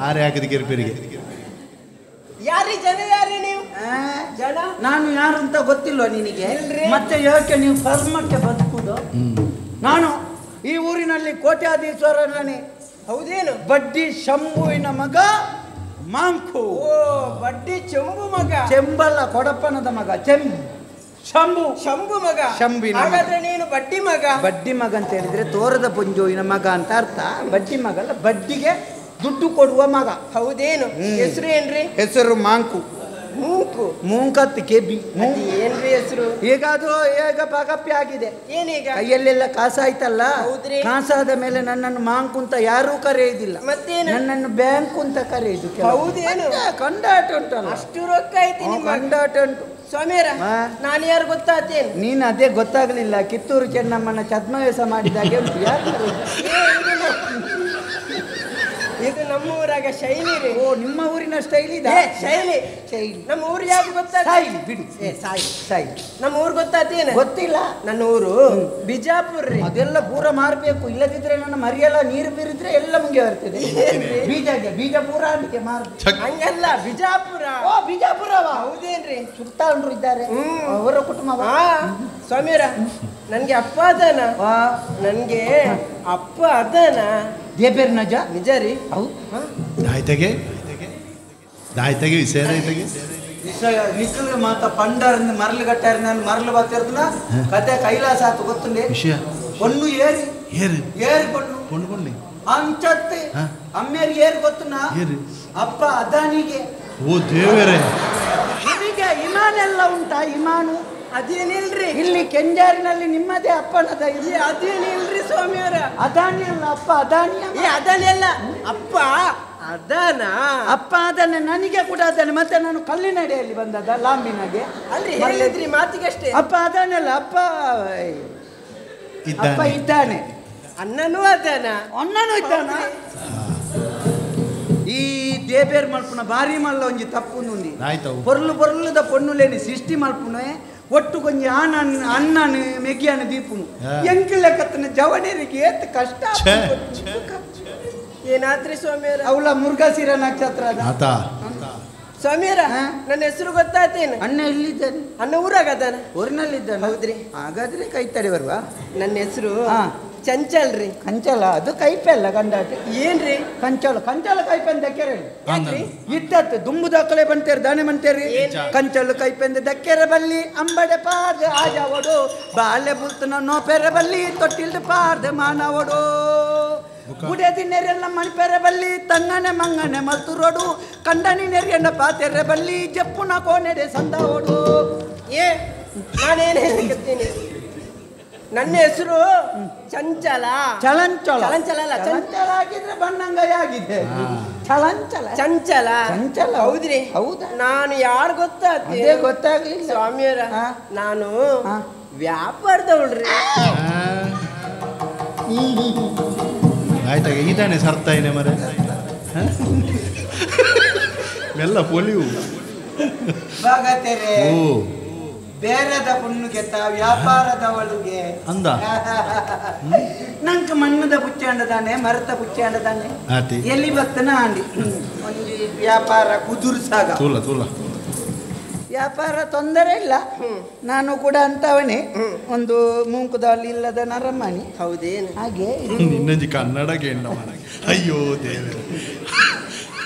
ಆರೆ ಹಾಕಿದ ಕಿರಿಪಿರಿಗೆ ಯಾರಿ ಜನ ಯಾರಿ ನೀವು ಜನ ನಾನು ಯಾರು ಅಂತ ಗೊತ್ತಿಲ್ವ ನಿನಗೆ ಮತ್ತೆ ಯಾಕೆ ನೀವು ಫರ್ಮಕ್ಕೆ ಬದುಕುದು ನಾನು ಈ ಊರಿನಲ್ಲಿ ಕೋಟ್ಯಾಧೀಶ್ವರ ನಾನೇ ಹೌದೇನು ಬಡ್ಡಿ ಶಂಭುವಿನ ಮಗ ಮಾಂಕು ಓ ಬಡ್ಡಿ ಚೆಂಬು ಮಗ ಚೆಂಬಲ್ಲ ಕೊಡಪ್ಪನದ ಮಗ ಚೆಂಬು ಶಂಭು ಶಂಭು ಮಗ ಶಂಭುವಿನ ಹಾಗಾದ್ರೆ ನೀನು ಬಡ್ಡಿ ಮಗ ಬಡ್ಡಿ ಮಗ ಅಂತ ಹೇಳಿದ್ರೆ ತೋರದ ಪುಂಜೋವಿನ ಮಗ ಅಂತ ಅರ್ಥ ಬಡ್ಡಿ ಮಗ ಅಲ್ಲ ಬಡ್ಡಿಗೆ ದುಡ್ಡು ಕೊಡುವ ಮಗ ಹೌದೇನು ಹೆಸರು ಏನ್ರಿ ಹೆಸರು ಮಾಂಕು ಮೂಂಕು ಮೂಂಕತ್ತು ಕೆಬಿ ಏನ್ರಿ ಹೆಸರು ಈಗ ಅದು ಈಗ ಪಗಪ್ಪಿ ಆಗಿದೆ ಏನೀಗ ಕೈಯಲ್ಲೆಲ್ಲ ಕಾಸಾಯ್ತಲ್ಲ ಕಾಸಾದ ಮೇಲೆ ನನ್ನನ್ನು ಮಾಂಕು ಅಂತ ಯಾರೂ ಕರೆಯುವುದಿಲ್ಲ ಮತ್ತೇನು ನನ್ನನ್ನು ಬ್ಯಾಂಕ್ ಅಂತ ಕರೆಯುದು ಹೌದೇನು ಕಂಡಾಟ ಉಂಟಲ್ಲ ಅಷ್ಟು ರೊಕ್ಕ ಐತಿ ಕಂಡಾಟ ಉಂಟು ಸ್ವಾಮಿಯರ ನಾನು ಯಾರು ಗೊತ್ತಾತೇನು ನೀನು ಅದೇ ಗೊತ್ತಾಗ್ಲಿಲ್ಲ ಕಿತ್ತೂರು ಚೆನ್ನಮ್ಮನ ಛದ್ಮವೇಷ ಮಾಡಿದಾಗೆ ಉಂಟು ಯಾರು ಇದು ನಮ್ಮ ಊರಾಗ ಶೈಲಿ ರೀ ಓ ನಿಮ್ಮ ಊರಿನ ಸ್ಟೈಲ್ ಇದೆ ಶೈಲಿ ಶೈಲಿ ನಮ್ಮ ಊರು ಯಾವ್ದು ಗೊತ್ತಾ ಸಾಯಿಲಿ ಬಿಡು ಏ ಸಾಯಿ ಸಾಯಿ ನಮ್ಮ ಊರು ಗೊತ್ತಾತೇನು ಗೊತ್ತಿಲ್ಲ ನನ್ನ ಊರು ಬಿಜಾಪುರ ರೀ ಅದೆಲ್ಲ ಪೂರ ಮಾರಬೇಕು ಇಲ್ಲದಿದ್ರೆ ನನ್ನ ಮರಿಯೆಲ್ಲ ನೀರು ಬೀರಿದ್ರೆ ಎಲ್ಲ ಮುಂಗೆ ಬರ್ತದೆ ಬೀಜಗೆ ಬೀಜ ಪೂರ ಅದಕ್ಕೆ ಮಾರು ಹಂಗಲ್ಲ ಬಿಜಾಪುರ ಓ ಬಿಜಾಪುರವಾ ಹೌದೇನ್ರಿ ಸುಲ್ತಾನ್ರು ಇದ್ದಾರೆ ಅವರ ಕುಟುಂಬ ಸ್ವಾಮಿಯರ ನನ್ಗೆ ಅಪ್ಪ ಅದಾನ ನನ್ಗೆ ಅಪ್ಪ ಅದಾನ ದೇಬೇರ್ ನಜ ನಿಜ ರೀ ಹೌದು ದಾಯ್ತಗೆ ದಾಯ್ತಗೆ ವಿಷಯ ದಾಯ್ತಗೆ ವಿಷಯ ನಿಖಲ್ ಮಾತ ಪಂಡರ್ನ ಮರಳು ಗಟ್ಟಾರ ಮರಳು ಬಾತಿರ್ದನ ಕತೆ ಕೈಲಾಸ ಆತು ಗೊತ್ತುಂಡೆ ವಿಷಯ ಪೊಣ್ಣು ಏರಿ ಏರಿ ಏರಿ ಪೊಣ್ಣು ಪೊಣ್ಣು ಪೊಣ್ಣು ಅಂಚತ್ತೆ ಅಮ್ಮೇರಿ ಏರಿ ಗೊತ್ತುನ ಅಪ್ಪ ಅದಾನಿಗೆ ಓ ದೇವರೇ ನಿಮಗೆ ಇಮಾನೆಲ್ಲ ಉಂಟಾ ಇಮಾನು ಅದೇನಿಲ್ರಿ ಇಲ್ಲಿ ಕೆಂಜಾರಿನಲ್ಲಿ ನಿಮ್ಮದೇ ಅಪ್ಪನದ ಇಲ್ಲಿ ಅದೇನಿಲ್ರಿ ಸ್ವಾಮಿಯವರ ಅದಾನಿ ಅಲ್ಲ ಅಪ್ಪ ಅದಾನಿ ಏ ಅದಾನಿ ಅಲ್ಲ ಅಪ್ಪ ಅದಾನ ಅಪ್ಪ ಅದನ್ನ ನನಗೆ ಕೂಡ ಅದಾನೆ ಮತ್ತೆ ನಾನು ಕಲ್ಲಿನಡೆಯಲ್ಲಿ ಬಂದದ ಲಾಂಬಿನಾಗೆ ಅಲ್ರಿ ಹೇಳಿದ್ರಿ ಮಾತಿಗಷ್ಟೇ ಅಪ್ಪ ಅದಾನಲ್ಲ ಅಪ್ಪ ಅಪ್ಪ ಇದ್ದಾನೆ ಅಣ್ಣನೂ ಅದಾನ ಅಣ್ಣನೂ ಇದ್ದಾನ ಈ ದೇಬೇರ್ ಮಲ್ಪುನ ಭಾರಿ ಮಲ್ಲ ಒಂಜಿ ತಪ್ಪು ನುಂದಿ ಪೊರ್ಲು ಪೊರ್ಲುದ ಪೊಣ್ಣುಲೇನಿ ಸೃಷ್ಟಿ ಮಲ್ಪುನೆ ಒಟ್ಟು ಕೊಂಜ ಆನನ್ ಅಣ್ಣನು ಮೆಗ್ಯಾನ ದೀಪುನು ಎಂಕಿಲ್ಲ ಕತ್ತನ ಜವನೇರಿಗೆ ಏತ್ ಕಷ್ಟ ಏನಾದ್ರಿ ಸ್ವಾಮಿಯರ ಅವಳ ಮುರುಘಾಶಿರ ನಕ್ಷತ್ರ ಆತ ಸ್ವಾಮಿಯರ ನನ್ನ ಹೆಸರು ಗೊತ್ತಾತೇನು ಅಣ್ಣ ಎಲ್ಲಿದ್ದಾನೆ ಅಣ್ಣ ಊರಾಗ ಅದಾನ ಊರಿನಲ್ಲಿದ್ದಾನೆ ಹೌದ್ರಿ ಹಾಗಾದ್ರೆ ಕೈ ತಡೆ ಬರುವ ನನ್ನ ಹೆಸರು ಚಂಚಲ್ ರೀ ಕಂಚಲ ಅದು ಕೈಪೆ ಅಲ್ಲ ಗಂಡಾಟ ಏನ್ರಿ ಕಂಚಲ ಕಂಚಲ ಕೈಪೆ ಅಂತ ದಕ್ಕೆರೆ ಇತ್ತತ್ತು ದುಂಬು ದಾಖಲೆ ಬಂತೇರಿ ದಾನೆ ಬಂತೇರಿ ಕಂಚಲು ಕೈಪೆಂದ ದಕ್ಕೆರೆ ಬಲ್ಲಿ ಅಂಬಡೆ ಪಾರ್ದ ಆಜಾವಡು ಬಾಲೆ ಬುಲ್ತನ ನೋಪೆರೆ ಬಲ್ಲಿ ತೊಟ್ಟಿಲ್ದು ಪಾರ್ದ ಮಾನವಡು ಗುಡೆ ದಿನ್ನೆರೆಲ್ಲ ಮಣಿಪೆರೆ ಬಲ್ಲಿ ತಂಗನೆ ಮಂಗನೆ ಮಲ್ತುರೋಡು ಕಂಡನಿ ನೆರೆಯನ್ನ ಪಾತೆರೆ ಬಲ್ಲಿ ಜಪ್ಪುನ ಕೋನೆಡೆ ಸಂದವಡು ಏ ನಾನೇನು ಹೇಳಕತ್ತೀನಿ ನನ್ನ ಹೆಸರು ಚಂಚಲ ಚಲಂಚಲ ಚಲಂಚಲ ಅಲ್ಲ ಚಂಚಲ ಆಗಿದ್ರೆ ಬಣ್ಣಂಗೈ ಆಗಿದೆ ಚಲಂಚಲ ಚಂಚಲ ಚಂಚಲ ಹೌದ್ರಿ ಹೌದಾ ನಾನು ಯಾರು ಗೊತ್ತಾಗ್ತೀನಿ ಅದೇ ಗೊತ್ತಾಗ್ಲಿಲ್ಲ ಸ್ವಾಮಿಯರ ನಾನು ವ್ಯಾಪಾರದವಳ್ರಿ ಆಯ್ತಾಗ ಇದಾನೆ ಸರ್ತಾಯಿನೆ ಮರೆ ಮೆಲ್ಲ ಪೊಲಿವು ಬಾಗತೆರೆ ಓ ಬೇರೆದ ಪುಣ್ಣುಗೆತ್ತ ವ್ಯಾಪಾರದವಳಿಗೆ ಅಂದ ನಂಗೆ ಮಣ್ಣದ ಪುಚ್ಚಾಂಡದಾನೆ ಮರತ ಪುಚ್ಚಾಂಡದಾನೆ ಆತಿ ಎಲ್ಲಿ ಬರ್ತನ ಅಂಡಿ ಒಂಜಿ ವ್ಯಾಪಾರ ಕುದುರ್ಸಾಗ ತೂಲ ತೂಲ ವ್ಯಾಪಾರ ತೊಂದರೆ ಇಲ್ಲ ನಾನು ಕೂಡ ಅಂತವನೇ ಒಂದು ಮೂಂಕುದಲ್ಲಿ ಇಲ್ಲದ ನರಮಣಿ ಹೌದೇನು ಹಾಗೆ ನಿನ್ನಂಜಿ ಕನ್ನಡ ಕೇಂದ್ರ ಅಯ್ಯೋ ದೇವರೇ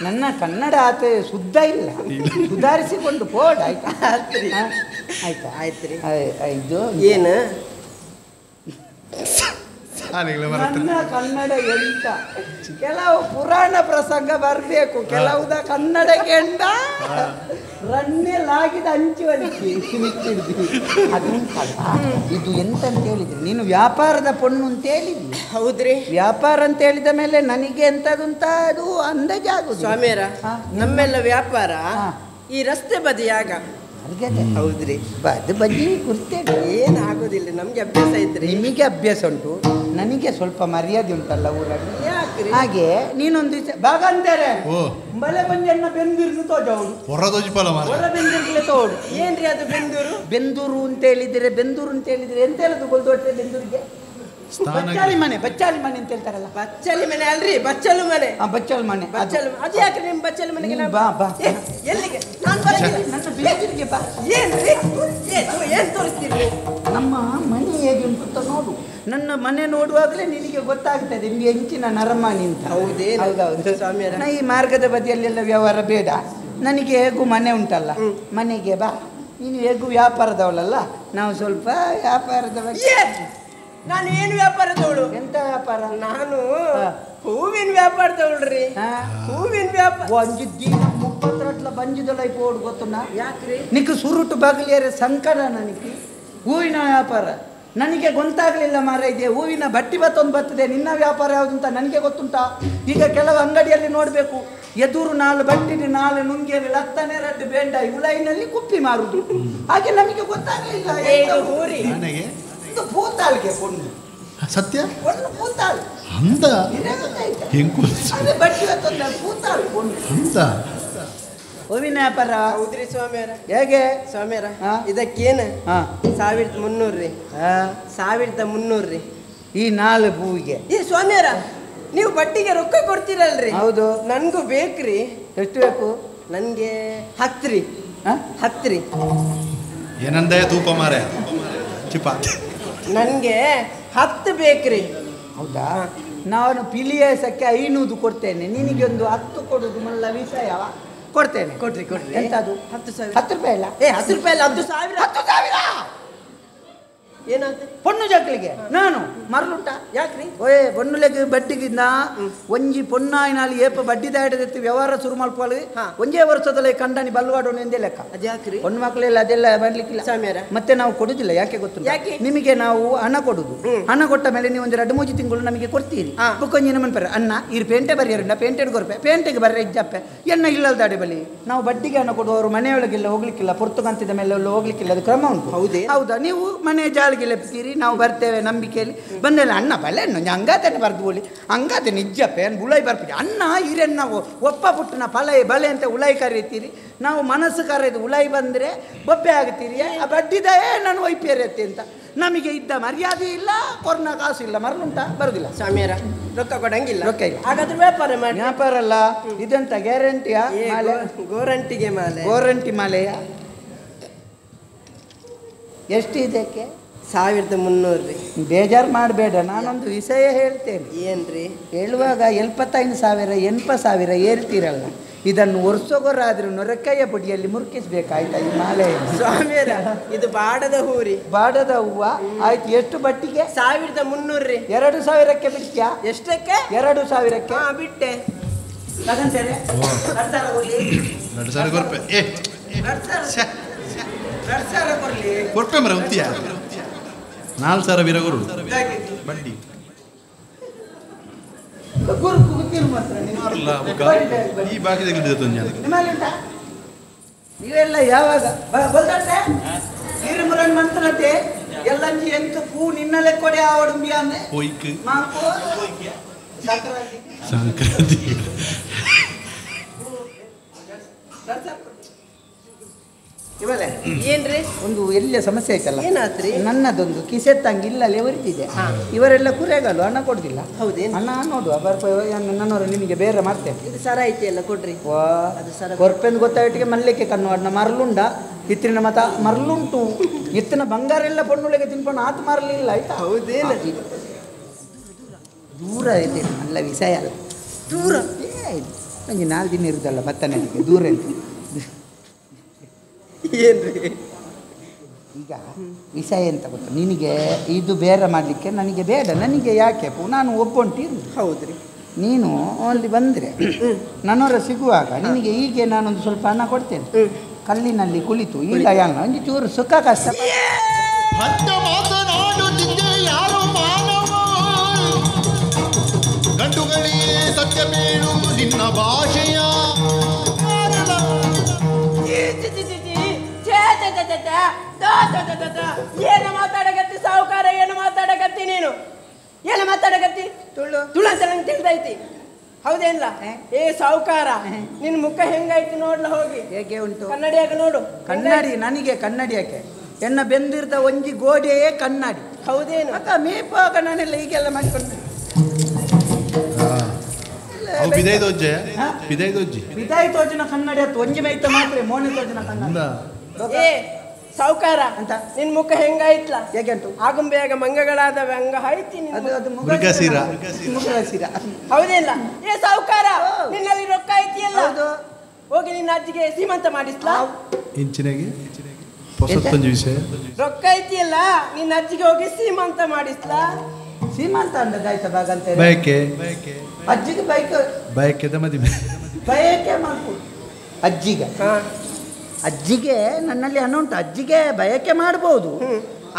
ನನ್ನ ಕನ್ನಡ ಆತ ಶುದ್ಧ ಇಲ್ಲ ಸುಧಾರಿಸಿಕೊಂಡು ಪೋಡ ಆಯ್ತಾ ಆಯ್ತಾ ಆಯ್ತ್ರಿ ಇದು ಏನು ನನ್ನ ಕನ್ನಡ ಎಂತ ಕೆಲವು ಪುರಾಣ ಪ್ರಸಂಗ ಬರಬೇಕು ಕೆಲವುದ ಕನ್ನಡ ಕೆಂಡ ರನ್ನೆಲ್ಲಾಗಿದ ಅಂಚುವಳಿಕೆ ಅದುಂಟಲ್ಲ ಇದು ಎಂತ ಅಂತ ಹೇಳಿದ್ರೆ ನೀನು ವ್ಯಾಪಾರದ ಪೊಣ್ಣು ಅಂತ ಹೇಳಿದ್ವಿ ಹೌದ್ರಿ ವ್ಯಾಪಾರ ಅಂತ ಹೇಳಿದ ಮೇಲೆ ನನಗೆ ಎಂತದುಂತ ಅದು ಅಂದಾಜಾಗುದು ಸ್ವಾಮಿಯರ ನಮ್ಮೆಲ್ಲ ವ್ಯಾಪಾರ ಈ ರಸ್ತೆ ಬದಿಯಾಗ ಹೌದ್ರಿ. ಅದು ಬಜ್ಜಿ ಕುರ್ತೇನೆ. ಏನು ಆಗೋದಿಲ್ಲ, ನಮ್ಗೆ ಅಭ್ಯಾಸ ಐತ್ರಿ. ನಿಮಗೆ ಅಭ್ಯಾಸ ಉಂಟು, ನನಗೆ ಸ್ವಲ್ಪ ಮರ್ಯಾದೆ ಉಂಟಲ್ಲ ಊರಲ್ಲಿ. ಯಾಕ್ರಿ? ಹಾಗೆ ನೀನೊಂದು ದಿವಸ ಬಾಗಂತಾರೆ ಬಲೆ ಬಂಜನ್ನ ಬೆಂದೂರು ತೋಜವಳು ಹೊರ ಬೆಂದೂರ್ಲೆ ತೋಡು. ಏನ್ರಿ ಅದು ಬೆಂದೂರು? ಬೆಂದೂರು ಅಂತ ಹೇಳಿದ್ರೆ, ಬೆಂದೂರು ಅಂತ ಹೇಳಿದ್ರೆ ಎಂತ ಹೇಳುದು ಗೊಲ್ದೋಟ್ರೆ ಬೆಂದೂರಿಗೆ? ಬಚ್ಚಾಲಿ ಮನೆ, ಬಚ್ಚಾಲಿ ಮನೆ ಅಂತ ಹೇಳ್ತಾರಲ್ಲ. ಬಚ್ಚಲಿ ಮನೆ ಅಲ್ರಿ, ಬಚ್ಚಲು ಮನೆ. ಬಚ್ಚಲು ಮನೆ. ಬಚ್ಚಲು ಅದು ಯಾಕ್ರಿ ನಿಮ್ ಬಚ್ಚಲು ಮನೆಗೆ? ಬಾ ಬಾ. ಎಲ್ಲಿಗೆ? ನಾನು ಬರಂಗಿಲ್ಲ. ನನ್ನ ಬೆಂದೂರಿಗೆ ಬಾ. ಏನ್ರಿ ಏನ್ ತೋರಿಸ್ತೀರಿ? ನಮ್ಮ ಮನೆ ಹೇಗೆ ಉಂಟು ಅಂತ ನೋಡು. ನನ್ನ ಮನೆ ನೋಡುವಾಗಲೇ ನಿನಗೆ ಗೊತ್ತಾಗ್ತದೆ ನಿಮಗೆ ಹೆಂಚಿನ ನರಮಾನಿ ಅಂತ. ಹೌದೇ? ಹೌದೌದು ಸ್ವಾಮಿ. ಈ ಮಾರ್ಗದ ಬದಿಯಲ್ಲೆಲ್ಲ ವ್ಯವಹಾರ ಬೇಡ, ನನಗೆ ಹೇಗೂ ಮನೆ ಉಂಟಲ್ಲ, ಮನೆಗೆ ಬಾ. ನೀನು ಹೇಗೂ ವ್ಯಾಪಾರದವಳಲ್ಲ, ನಾವು ಸ್ವಲ್ಪ ವ್ಯಾಪಾರದ ಬಗ್ಗೆ. ನಾನು ಏನು ವ್ಯಾಪಾರದವಳು? ಎಂತ ವ್ಯಾಪಾರ? ನಾನು ಹೂವಿನ ವ್ಯಾಪಾರದವಳ್ರಿ. ಹೂವಿನ ವ್ಯಾಪಾರ. ಒಂಜಿದ್ದೀನ 32 ಬಂಜಿದೊಳ ಪೋಡು ಗೊತ್ತುನ? ಯಾಕ್ರಿ? ನಿಕ್ ಸುರುಟು ಬಾಗಿಲಿಯರೆ ಸಂಕಟ ನನಗೆ. ಹೂವಿನ ವ್ಯಾಪಾರ ನನಗೆ ಗೊತ್ತಾಗಲಿಲ್ಲ ಮಾರ. ಇದೆ ಹೂವಿನ ಬಟ್ಟಿ ಬತ್ತೊಂದು ಬರ್ತದೆ, ನಿನ್ನ ವ್ಯಾಪಾರ ಯಾವುದು ಅಂತ ನನಗೆ ಗೊತ್ತುಂಟಾ? ಈಗ ಕೆಲವು ಅಂಗಡಿಯಲ್ಲಿ ನೋಡಬೇಕು, ಎದುರು 4 ಬಟ್ಟಿನ 4 ನುಂಗಿಯಲ್ಲಿ ಲತ್ತನೆ 2 ಬೇಂಡ ಉಲೈನಲ್ಲಿ ಕುಪ್ಪಿ ಮಾರುದು. ಹಾಗೆ ನಮಗೆ ಗೊತ್ತಾಗಲಿಲ್ಲ. ಇದು ಭೂತಾಳ್ಗೆ ಪೊಣ್ಣು. ಸತ್ಯ? ಪೊಣ್ಣು ಭೂತಾಳು ಅಂತ ಅದೇ ಬಟ್ಟಿ ಬತ್ತೊಂದು ಭೂತಾಳು ಪೊಣ್ಣು ಅಂತ. ಹೂವಿನ ವ್ಯಾಪಾರ. ಹೌದ್ರಿ ಸ್ವಾಮಿಯರ. ಹೇಗೆ ಸ್ವಾಮಿಯರ ಇದಕ್ಕೇನು? 1300 ರೀ. 1300 ರೀ ಈ 4 ಹೂವಿಗೆ. ಏ ಸ್ವಾಮಿಯರ, ನೀವು ಬಟ್ಟಿಗೆ ರೊಕ್ಕ ಕೊಡ್ತೀರಲ್ರಿ? ಹೌದು. ನನ್ಗೂ ಬೇಕ್ರಿ. ಎಷ್ಟು ಬೇಕು? ನನ್ಗೆ 10 ರೀ. 10 ರೀ. ಏನಂದೆ ತೂಪ ಮಾರೆ ಚಿಪ್ಪ. ನನ್ಗೆ 10 ಬೇಕ್ರಿ. ಹೌದಾ? ನಾನು ಪಿಲಿಯಸಕ್ಕೆ 500 ಕೊಡ್ತೇನೆ, ನಿನಗೆ ಒಂದು 10 ಕೊಡುದು ಮಲ್ಲ ವಿಷಯವ. ಕೊಡ್ತೇನೆ. ಕೊಡ್ರಿ ಕೊಡ್ರಿ. ಎಂತ ಅದು? 10,000. 10 ರೂಪಾಯಿ ಅಲ್ಲ? ಏ 10 ರೂಪಾಯಿ ಅಲ್ಲ, 10,000. 10,000 ಏನಾಯ್ತು? ಪೊಣ್ಣು ಜಕ್ಕಲಿಗೆ ನಾನು ಮರಳುಂಟಾ? ಯಾಕ್ರಿ? ಓಯ್ ಪೊಣ್ಣುಲೆಗೆ ಬಡ್ಡಿಗಿಂದ ಒಂಜಿ ಪೊನ್ನಾಯಿನಾಲಿ ಏಪ ಬಡ್ಡಿ ದಾಟದೆತ್ತಿ ವ್ಯವಹಾರ ಶುರು ಮಲ್ಪೋಲಿ. ಒಂಜೇ ವರ್ಷದಲ್ಲಿ ಕಂಡನಿ ಬಲ್ವಾಡೋಣ ಎಂದೇ ಲೆಕ್ಕ. ಅದ್ಯಾಕ್ರಿ? ಪೊಣ್ಣು ಮಕ್ಕಳೆಲ್ಲ ಅದೆಲ್ಲ ಬರ್ಲಿಕ್ಕಿಲ್ಲ ಸ್ವಾಮಿಯರ. ಮತ್ತೆ ನಾವು ಕೊಡುದಿಲ್ಲ. ಯಾಕೆ ಗೊತ್ತು? ಯಾಕೆ? ನಿಮಗೆ ನಾವು ಹಣ ಕೊಡುದು. ಹಣ ಕೊಟ್ಟ ಮೇಲೆ ನೀವು ಒಂದು 2-3 ತಿಂಗಳು ನಮಗೆ ಕೊಡ್ತೀರಿ. ಬುಕ್ಕೊಂಜಿನ ಮನ್ಪರ ಅಣ್ಣ ಇರು ಪೇಂಟೆ ಬರೆಯರುಂಡ ಪೇಂಟೆಗೆ ಕೊರ್ಪೆ ಪೇಂಟೆಗೆ ಬರ್ರೆ ಇಜ್ಜಪ್ಪೆ ಎಣ್ಣ ಇಲ್ಲಲ್ದಾಡೆ ಬಲಿ. ನಾವು ಬಡ್ಡಿಗೆ ಹಣ ಕೊಡುವವರು ಮನೆಯೊಳಗೆಲ್ಲ ಹೋಗ್ಲಿಕ್ಕಿಲ್ಲ, ಪುರ್ತುಕಂತಿದ ಮೇಲೆ ಎಲ್ಲ ಹೋಗ್ಲಿಕ್ಕಿಲ್ಲ, ಅದು ಕ್ರಮ ಉಂಟು. ಹೌದೇ? ಹೌದಾ? ನೀವು ಮನೆ ಜಾಳಿಗೆ ಲೆಪ್ತೀರಿ, ನಾವು ಬರ್ತೇವೆ ನಂಬಿಕೆಯಲ್ಲಿ. ಬಂದೆಲ್ಲ ಅಣ್ಣ ಬಲೆ ಹಂಗಾತನೆ ಬರ್ದು ಬೋಲಿ ಹಂಗಾತೆ ನಿಜಪ್ಪೆ ಉಲೈ ಬರ್ತೀವಿ ಅಣ್ಣ ಹಿರಿಯನ್ನ ಒಪ್ಪ ಪುಟ್ಟನ ಫಲ ಬಲೆ ಅಂತ ಉಲೈ ಕರೀತೀರಿ. ನಾವು ಮನಸ್ಸು ಕರೆದು ಉಲೈ ಬಂದರೆ ಬೊಬ್ಬೆ ಆಗ್ತೀರಿ. ಆ ಬಡ್ಡಿದೇ ನಾನು ಒಯ್ಪೇರತ್ತೆ ಅಂತ ನಮಗೆ ಇದ್ದ ಮರ್ಯಾದೆ ಇಲ್ಲ, ಕೊರ್ನ ಕಾಸು ಇಲ್ಲ. ಮರಳುಂಟಾ? ಬರುದಿಲ್ಲ ಸ್ವಾಮಿಯರ. ರೊಕ್ಕ ಕೊಡಂಗಿಲ್ಲ. ರೊಕ್ಕ ಇಲ್ಲ. ಹಾಗಾದ್ರೆ ವ್ಯಾಪಾರ ಮಾಡಿ. ವ್ಯಾಪಾರ ಅಲ್ಲ ಇದೆಂತ ಗ್ಯಾರಂಟಿಯಾ? ಮಾಲೆ ಗೋರಂಟಿಗೆ ಮಾಲೆ. ಗೋರಂಟಿ ಮಾಲೆಯ ಎಷ್ಟು ಇದಕ್ಕೆ? 1300 ರೀ. ಬೇಜಾರು ಮಾಡಬೇಡ, ನಾನೊಂದು ವಿಷಯ ಹೇಳ್ತೇನೆ. ಏನ್ರಿ? ಹೇಳುವಾಗ 75,000 80,000 ಏರ್ತೀರಲ್ಲ, ಇದನ್ನು ವರ್ಷಗೊರಾದ್ರೂ ನೊರಕೈಯ ಪುಡಿಯಲ್ಲಿ ಮುರುಕಿಸ್ಬೇಕಾಯ್ತಾ ಈ ಮಾಲೆ? ಸ್ವಾಮಿಯರ ಇದು ಬಾಡದ ಹೂರಿ. ಬಾಡದ ಹೂವ ಆಯ್ತು. ಎಷ್ಟು ಬಟ್ಟಿಗೆ? 1300 ರೀ. 2,000ಕ್ಕೆ ಬಿಡ್ತೀಯಾ? ಎಷ್ಟಕ್ಕೆ? 2,000ಕ್ಕೆ. ಬಿಟ್ಟೆ. ತಗಂತೇನೆ. 2,000 ಕೊರ್ಪೆ. ಏ 2,000 ಕೊರ್ಲಿ. ಕೊರ್ಪೆ ಮರ ಉಂತಿಯಾ? 4,000 ಬೀರ ಗುರು ಬಡ್ಡಿ. ಈ ಬಾಕಿ ನೀವೆಲ್ಲ ಯಾವಾಗ ಮಂತ್ರತೆ ಎಲ್ಲಂಜಿ ಎಂತ ಪೂ ನಿನ್ನಲೆ ಕೊಡೆ ಆವಡುಂಬಿ ಅಂದ್ರೆ ಸಂಕ್ರಾಂತಿ. ಇವಲೇ ಏನ್ರಿ ಒಂದು ಎಲ್ಲ ಸಮಸ್ಯೆ ಆಯ್ತಲ್ಲ? ಏನಾತ್ರಿ? ನನ್ನದೊಂದು ಕಿಸೆ ತಂಗಿಲ್ಲಲ್ಲೇ ಒರಿತಿದೆ. ಇವರೆಲ್ಲ ಕುರೆಗಾಲು ಹಣ ಕೊಡುದಿಲ್ಲ. ಹೌದೇನು? ಹಣ ನೋಡುವ ಬರ್ಪ ನನ್ನವರು ನಿಮಗೆ ಬೇರೆ ಮಾಡ್ತೇನೆ. ಇದು ಸರ ಐತಿ ಅಲ್ಲ ಕೊಡ್ರಿ. ಅದು ಸರ ಕೊರ್ಪೆಂದು ಗೊತ್ತಾಯ್ಟಿಗೆ ಮಲ್ಲಿಗೆ ಕಣ್ಣು ಅಣ್ಣ ಮರಳುಂಡ ಇತ್ತಿನ ಮತ ಮರಳುಂಟು ಇತ್ತಿನ ಬಂಗಾರ ಎಲ್ಲ ಪೊಣ್ಣುಳಿಗೆ ತಿನ್ಕೊಂಡು ಆತ ಮರಲಿಲ್ಲ ಆಯ್ತಾ? ಹೌದೇನು? ದೂರ ಇದೆ ಅಲ್ಲ ವಿಷಯ ಅಲ್ಲ ದೂರ. ನನಗೆ 4 ದಿನ ಇರುದಲ್ಲ ಮತ್ತೆ ನನಗೆ ದೂರ ಎಂತ ಏನ್ರಿ? ಈಗ ವಿಷಯ ಎಂತ ಗೊತ್ತು ನಿನಗೆ? ಇದು ಬೇರೆ ಮಾಡಲಿಕ್ಕೆ ನನಗೆ ಬೇಡ. ನನಗೆ ಯಾಕೆ ನಾನು ಒಬ್ಬೊಂಟಿ ಇರುದು. ಹೌದ್ರಿ. ನೀನು ಅಲ್ಲಿ ಬಂದರೆ ನನ್ನವರ ಸಿಗುವಾಗ ನಿನಗೆ ಹೀಗೆ ನಾನೊಂದು ಸ್ವಲ್ಪ ಹಣ ಕೊಡ್ತೇನೆ. ಕಲ್ಲಿನಲ್ಲಿ ಕುಳಿತು ಇಲ್ಲ ಯಾನ ಒಂದು ಚೂರು ಸುಖ ಕಷ್ಟ ಸತ್ಯ ನಿನ್ನ ಭಾಷೆಯ. ಛೇ ಏನು ಮಾತಾಡಕತ್ತಿ ಸಾಹುಕಾರ, ಏನು ಮಾತಾಡಕತ್ತಿ ನೀನು? ಏನು ಮಾತಾಡಕತ್ತಿ? ತುಳು ತುಳು ಅಂತ ನಂಗೆ ತಿಳಿದೈತಿ, ಹೌದೇನ್ಲ? ಏ ಸಾಹುಕಾರ, ನಿನ್ ಮುಖ ಹೆಂಗಾಯ್ತು ನೋಡ್ಲ ಹೋಗಿ. ಹೇಗೆ ಉಂಟು? ಕನ್ನಡಿಯಾಗ ನೋಡು. ಕನ್ನಡಿ ನನಗೆ ಕನ್ನಡಿ ಯಾಕೆ? ಎನ್ನ ಬೆಂದಿರ್ದ ಒಂಜಿ ಗೋಡೆಯೇ ಕನ್ನಡಿ. ಹೌದೇನು? ಅಕ್ಕ ಮೇಪಾಗ ನಾನೆಲ್ಲ ಹೀಗೆಲ್ಲ ಮಾಡಿಕೊಂಡು. ಬಿದಾಯಿ ತೋಜಿನ ಕನ್ನಡಿ ಅತ್ತು ಒಂಜಿ ಮೈತ ಮಾತ್ರ ಮೋನೆ ತೋಜಿನ ಕನ್ನಡಿ. ಏ ಸಾಹುಕಾರ ಅಂತ ನಿನ್ ಮುಖ ಹೆಂಗಾಯ್ತ್ಲ? ಹೇಗೆ ಉಂಟು? ಆಗುಂಬೆಯಾಗ ಮಂಗಗಳಾದವೆ ಹಂಗ ಐತಿ. ಹೌದಿಲ್ಲ? ಏ ಸಾಹುಕಾರ, ನಿನ್ನಲ್ಲಿ ರೊಕ್ಕ ಐತಿಯಲ್ಲ, ಹೋಗಿ ನಿನ್ನ ಅಜ್ಜಿಗೆ ಸೀಮಂತ ಮಾಡಿಸ್ಲಾ? ರೊಕ್ಕ ಐತಿಯಲ್ಲ, ನಿನ್ನ ಅಜ್ಜಿಗೆ ಹೋಗಿ ಸೀಮಂತ ಮಾಡಿಸ್ಲಾ? ಸೀಮಂತ ಅಂದದಾಯ್ತ ಬಾಗಂತ ಬಯಕೆ ಅಜ್ಜಿಗೆ ಬೈಕ್ ಬಯಕೆದ ಮದುವೆ ಬಯಕೆ ಮಾಡ್ಕೊ ಅಜ್ಜಿಗೆ. ಅಜ್ಜಿಗೆ ನನ್ನಲ್ಲಿ ಹಣ ಉಂಟು, ಅಜ್ಜಿಗೆ ಬಯಕೆ ಮಾಡ್ಬೋದು.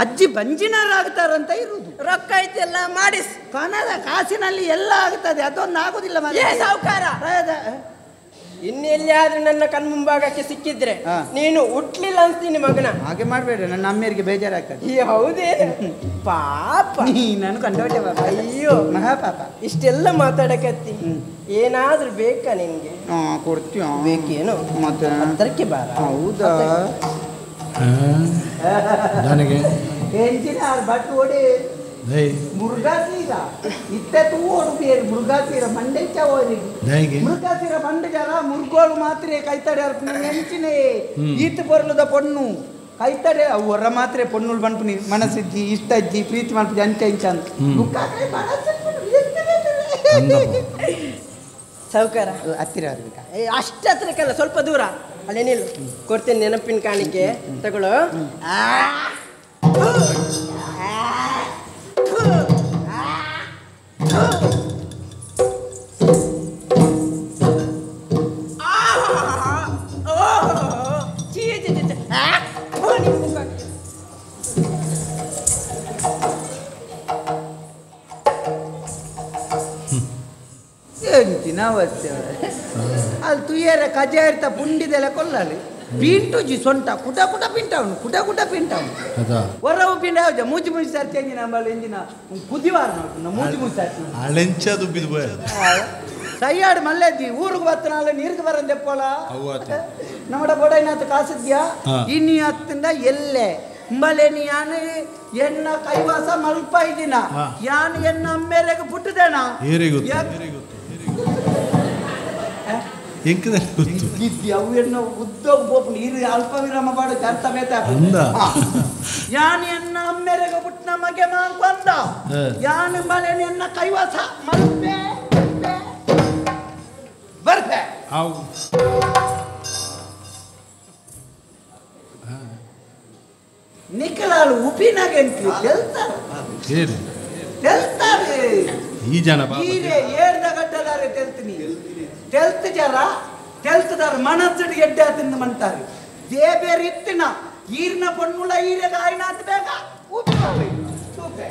ಅಜ್ಜಿ ಬಂಜಿನಾರಾಗ್ತಾರಂತ ಇರುವುದು. ರೊಕ್ಕ ಐತಿಲ್ಲ ಮಾಡಿಸ್. ಕನ್ನಡ ಕಾಸಿನಲ್ಲಿ ಎಲ್ಲ ಆಗ್ತದೆ, ಅದೊಂದು ಆಗುದಿಲ್ಲ. ಸಾಹುಕಾರ, ಇನ್ನೆಲ್ಲಿಯಾದ್ರೂ ನನ್ನ ಕಣ್ಮುಂಭಾಗಕ್ಕೆ ಸಿಕ್ಕಿದ್ರೆ ನೀನು ಹುಟ್ಲಿಲ್ಲ ಅನ್ಸ್ತೀನಿ ಮಗನ. ಹಾಗೆ ಮಾಡಬೇಡ, ನನ್ನ ಅಮ್ಮಿಯರಿಗೆ ಬೇಜಾರಾಗ್ತದೆ. ಹೌದೇನು? ಪಾಪ ನಾನು ಕಂಡೋಟೆ ಪಾಪ. ಅಯ್ಯೋ ಮಹಾಪಾಪ. ಇಷ್ಟೆಲ್ಲ ಮಾತಾಡಕತ್ತಿ, ಏನಾದ್ರೂ ಬೇಕಾ ನಿನ್ಗೆ? ಕೊಡ್ತೀಯ? ಬೇಕೇನು? ಮತ್ತೆ ಹತ್ರಕ್ಕೆ ಬಾರ. ಹೌದಾ? ನನಗೆ ಬಟ್ ಓಡಿ ಮುರುಘಾಸೀರ ಇತ್ತೆ ತೂ ಓಡು ಬೇರೆ ಮುರುಘಾಸೀರ ಮಂಡೆಚ್ಚ ಓರಿ ಮುರುಘಾಸೀರ ಮಂಡೆ ಜರ ಮುರುಗೋಳು ಮಾತ್ರ ಕೈತಡೆ ಎಂಚಿನೇ ಈತ ಪೊರ್ಲುದ ಪೊಣ್ಣು ಕೈತಡೆ ಅವು ಹೊರ ಮಾತ್ರ ಪೊಣ್ಣುಳು ಬನ್ಪುನಿ ಮನಸ್ಸಿಜ್ಜಿ ಇಷ್ಟ ಇಜ್ಜಿ ಪ್ರೀತಿ ಮನ್ಪುಜಿ ಅಂಚ ಇಂಚ ಅಂತ ಸಾಹುಕಾರ ಹತ್ತಿರ ಬರ್ಬೇಕಾ? ಅಷ್ಟು ಹತ್ರಕ್ಕಲ್ಲ, ಸ್ವಲ್ಪ ದೂರ ಅಲ್ಲೇ ನಿಲ್ಲು, ಕೊಡ್ತೇನೆ ನೆನಪಿನ ಕಾಣಿಕೆ ತಗೊಳ್ಳೋ. ಅಲ್ಲಿ ತುಯ್ಯರ ಕಜಾಯಿರ್ತ ಪುಂಡಿದೆಲ್ಲ ಕೊಲ್ಲಲಿ ಪಿಂಟುಜಿ ಸೊಂಟ ಕುಟ ಕುಟ ಪಿಂಟವನು ಕುಟ ಕುಟ ಪಿಂಟವನು ಹೊರವು ಪಿಂಡ ಯಾವ್ದು ಮೂಜಿ ಮೂಜಿ ಸರ್ತಿ ಎಂಜಿನ ಅಂಬಾಳು ಎಂಜಿನ ಕುದಿವಾರ ಮೂಜಿ ಮೂಜಿ ಸರ್ತಿ ಅಳೆಂಚ ದುಬ್ಬಿದು ಬೋಯ ಸೈಯಾಡು ಮಲ್ಲೆದ್ದಿ ಊರಿಗೆ ಬತ್ತನಾಲ ನೀರಿಗೆ ಬರಂದೆಪ್ಪೋಲ ನಮ್ಮಡ ಬೊಡೈನಾಥ ಕಾಸಿದ್ಯಾ ಇನ್ನಿ ಹತ್ತಿಂದ ಎಲ್ಲೆ ಮಲೆ ಯಾನು ಎನ್ನ ಕೈವಾಸ ಮಲ್ಪ ಇದಿನ ಯಾನು ಎನ್ನ ಅಮ್ಮೇಲೆಗೆ ಪುಟ್ಟದೇನ ಉದ್ದ ಅಲ್ಪ ವಿರಾಮ ಪಾಡು ಅರ್ಥ ಮೇತ ಯಾನು ಎನ್ನ ಅಮ್ಮೇರೆಗೆ ಪುಟ್ಟ ಮಗೆ ಮಾಂಕೊಂದ ಯಾನು ಮಲೆ ಎನ್ನ ಕೈವಾಸ ಮಲ್ಪೆ ಬರ್ಪೆ ನಿಖಲಾಲು ಉಪಿನಾಗ ತೆಲ್ತಾರೆ ತೆಲ್ತಾರೆ ಈ ಜನ ಹೀರೆ ಏರ್ದ ಗಡ್ಡದಾರೆ ತೆಲ್ತೀನಿ ತೆಲ್ತ ಜರ ತೆಲ್ತದಾರ ಮನಸ್ಸು ಗೆಡ್ಡೆ ತಿಂದು ಮಂತಾರೆ ದೇಬೇರು ಇತ್ತಿನ ಈರ್ನ ಪೊಣ್ಣುಳ ಈರೆಗ ಆಯ್ನಾತ್ ಬೇಗ ಉಪ್ಪಿ ಸೂಪೆ.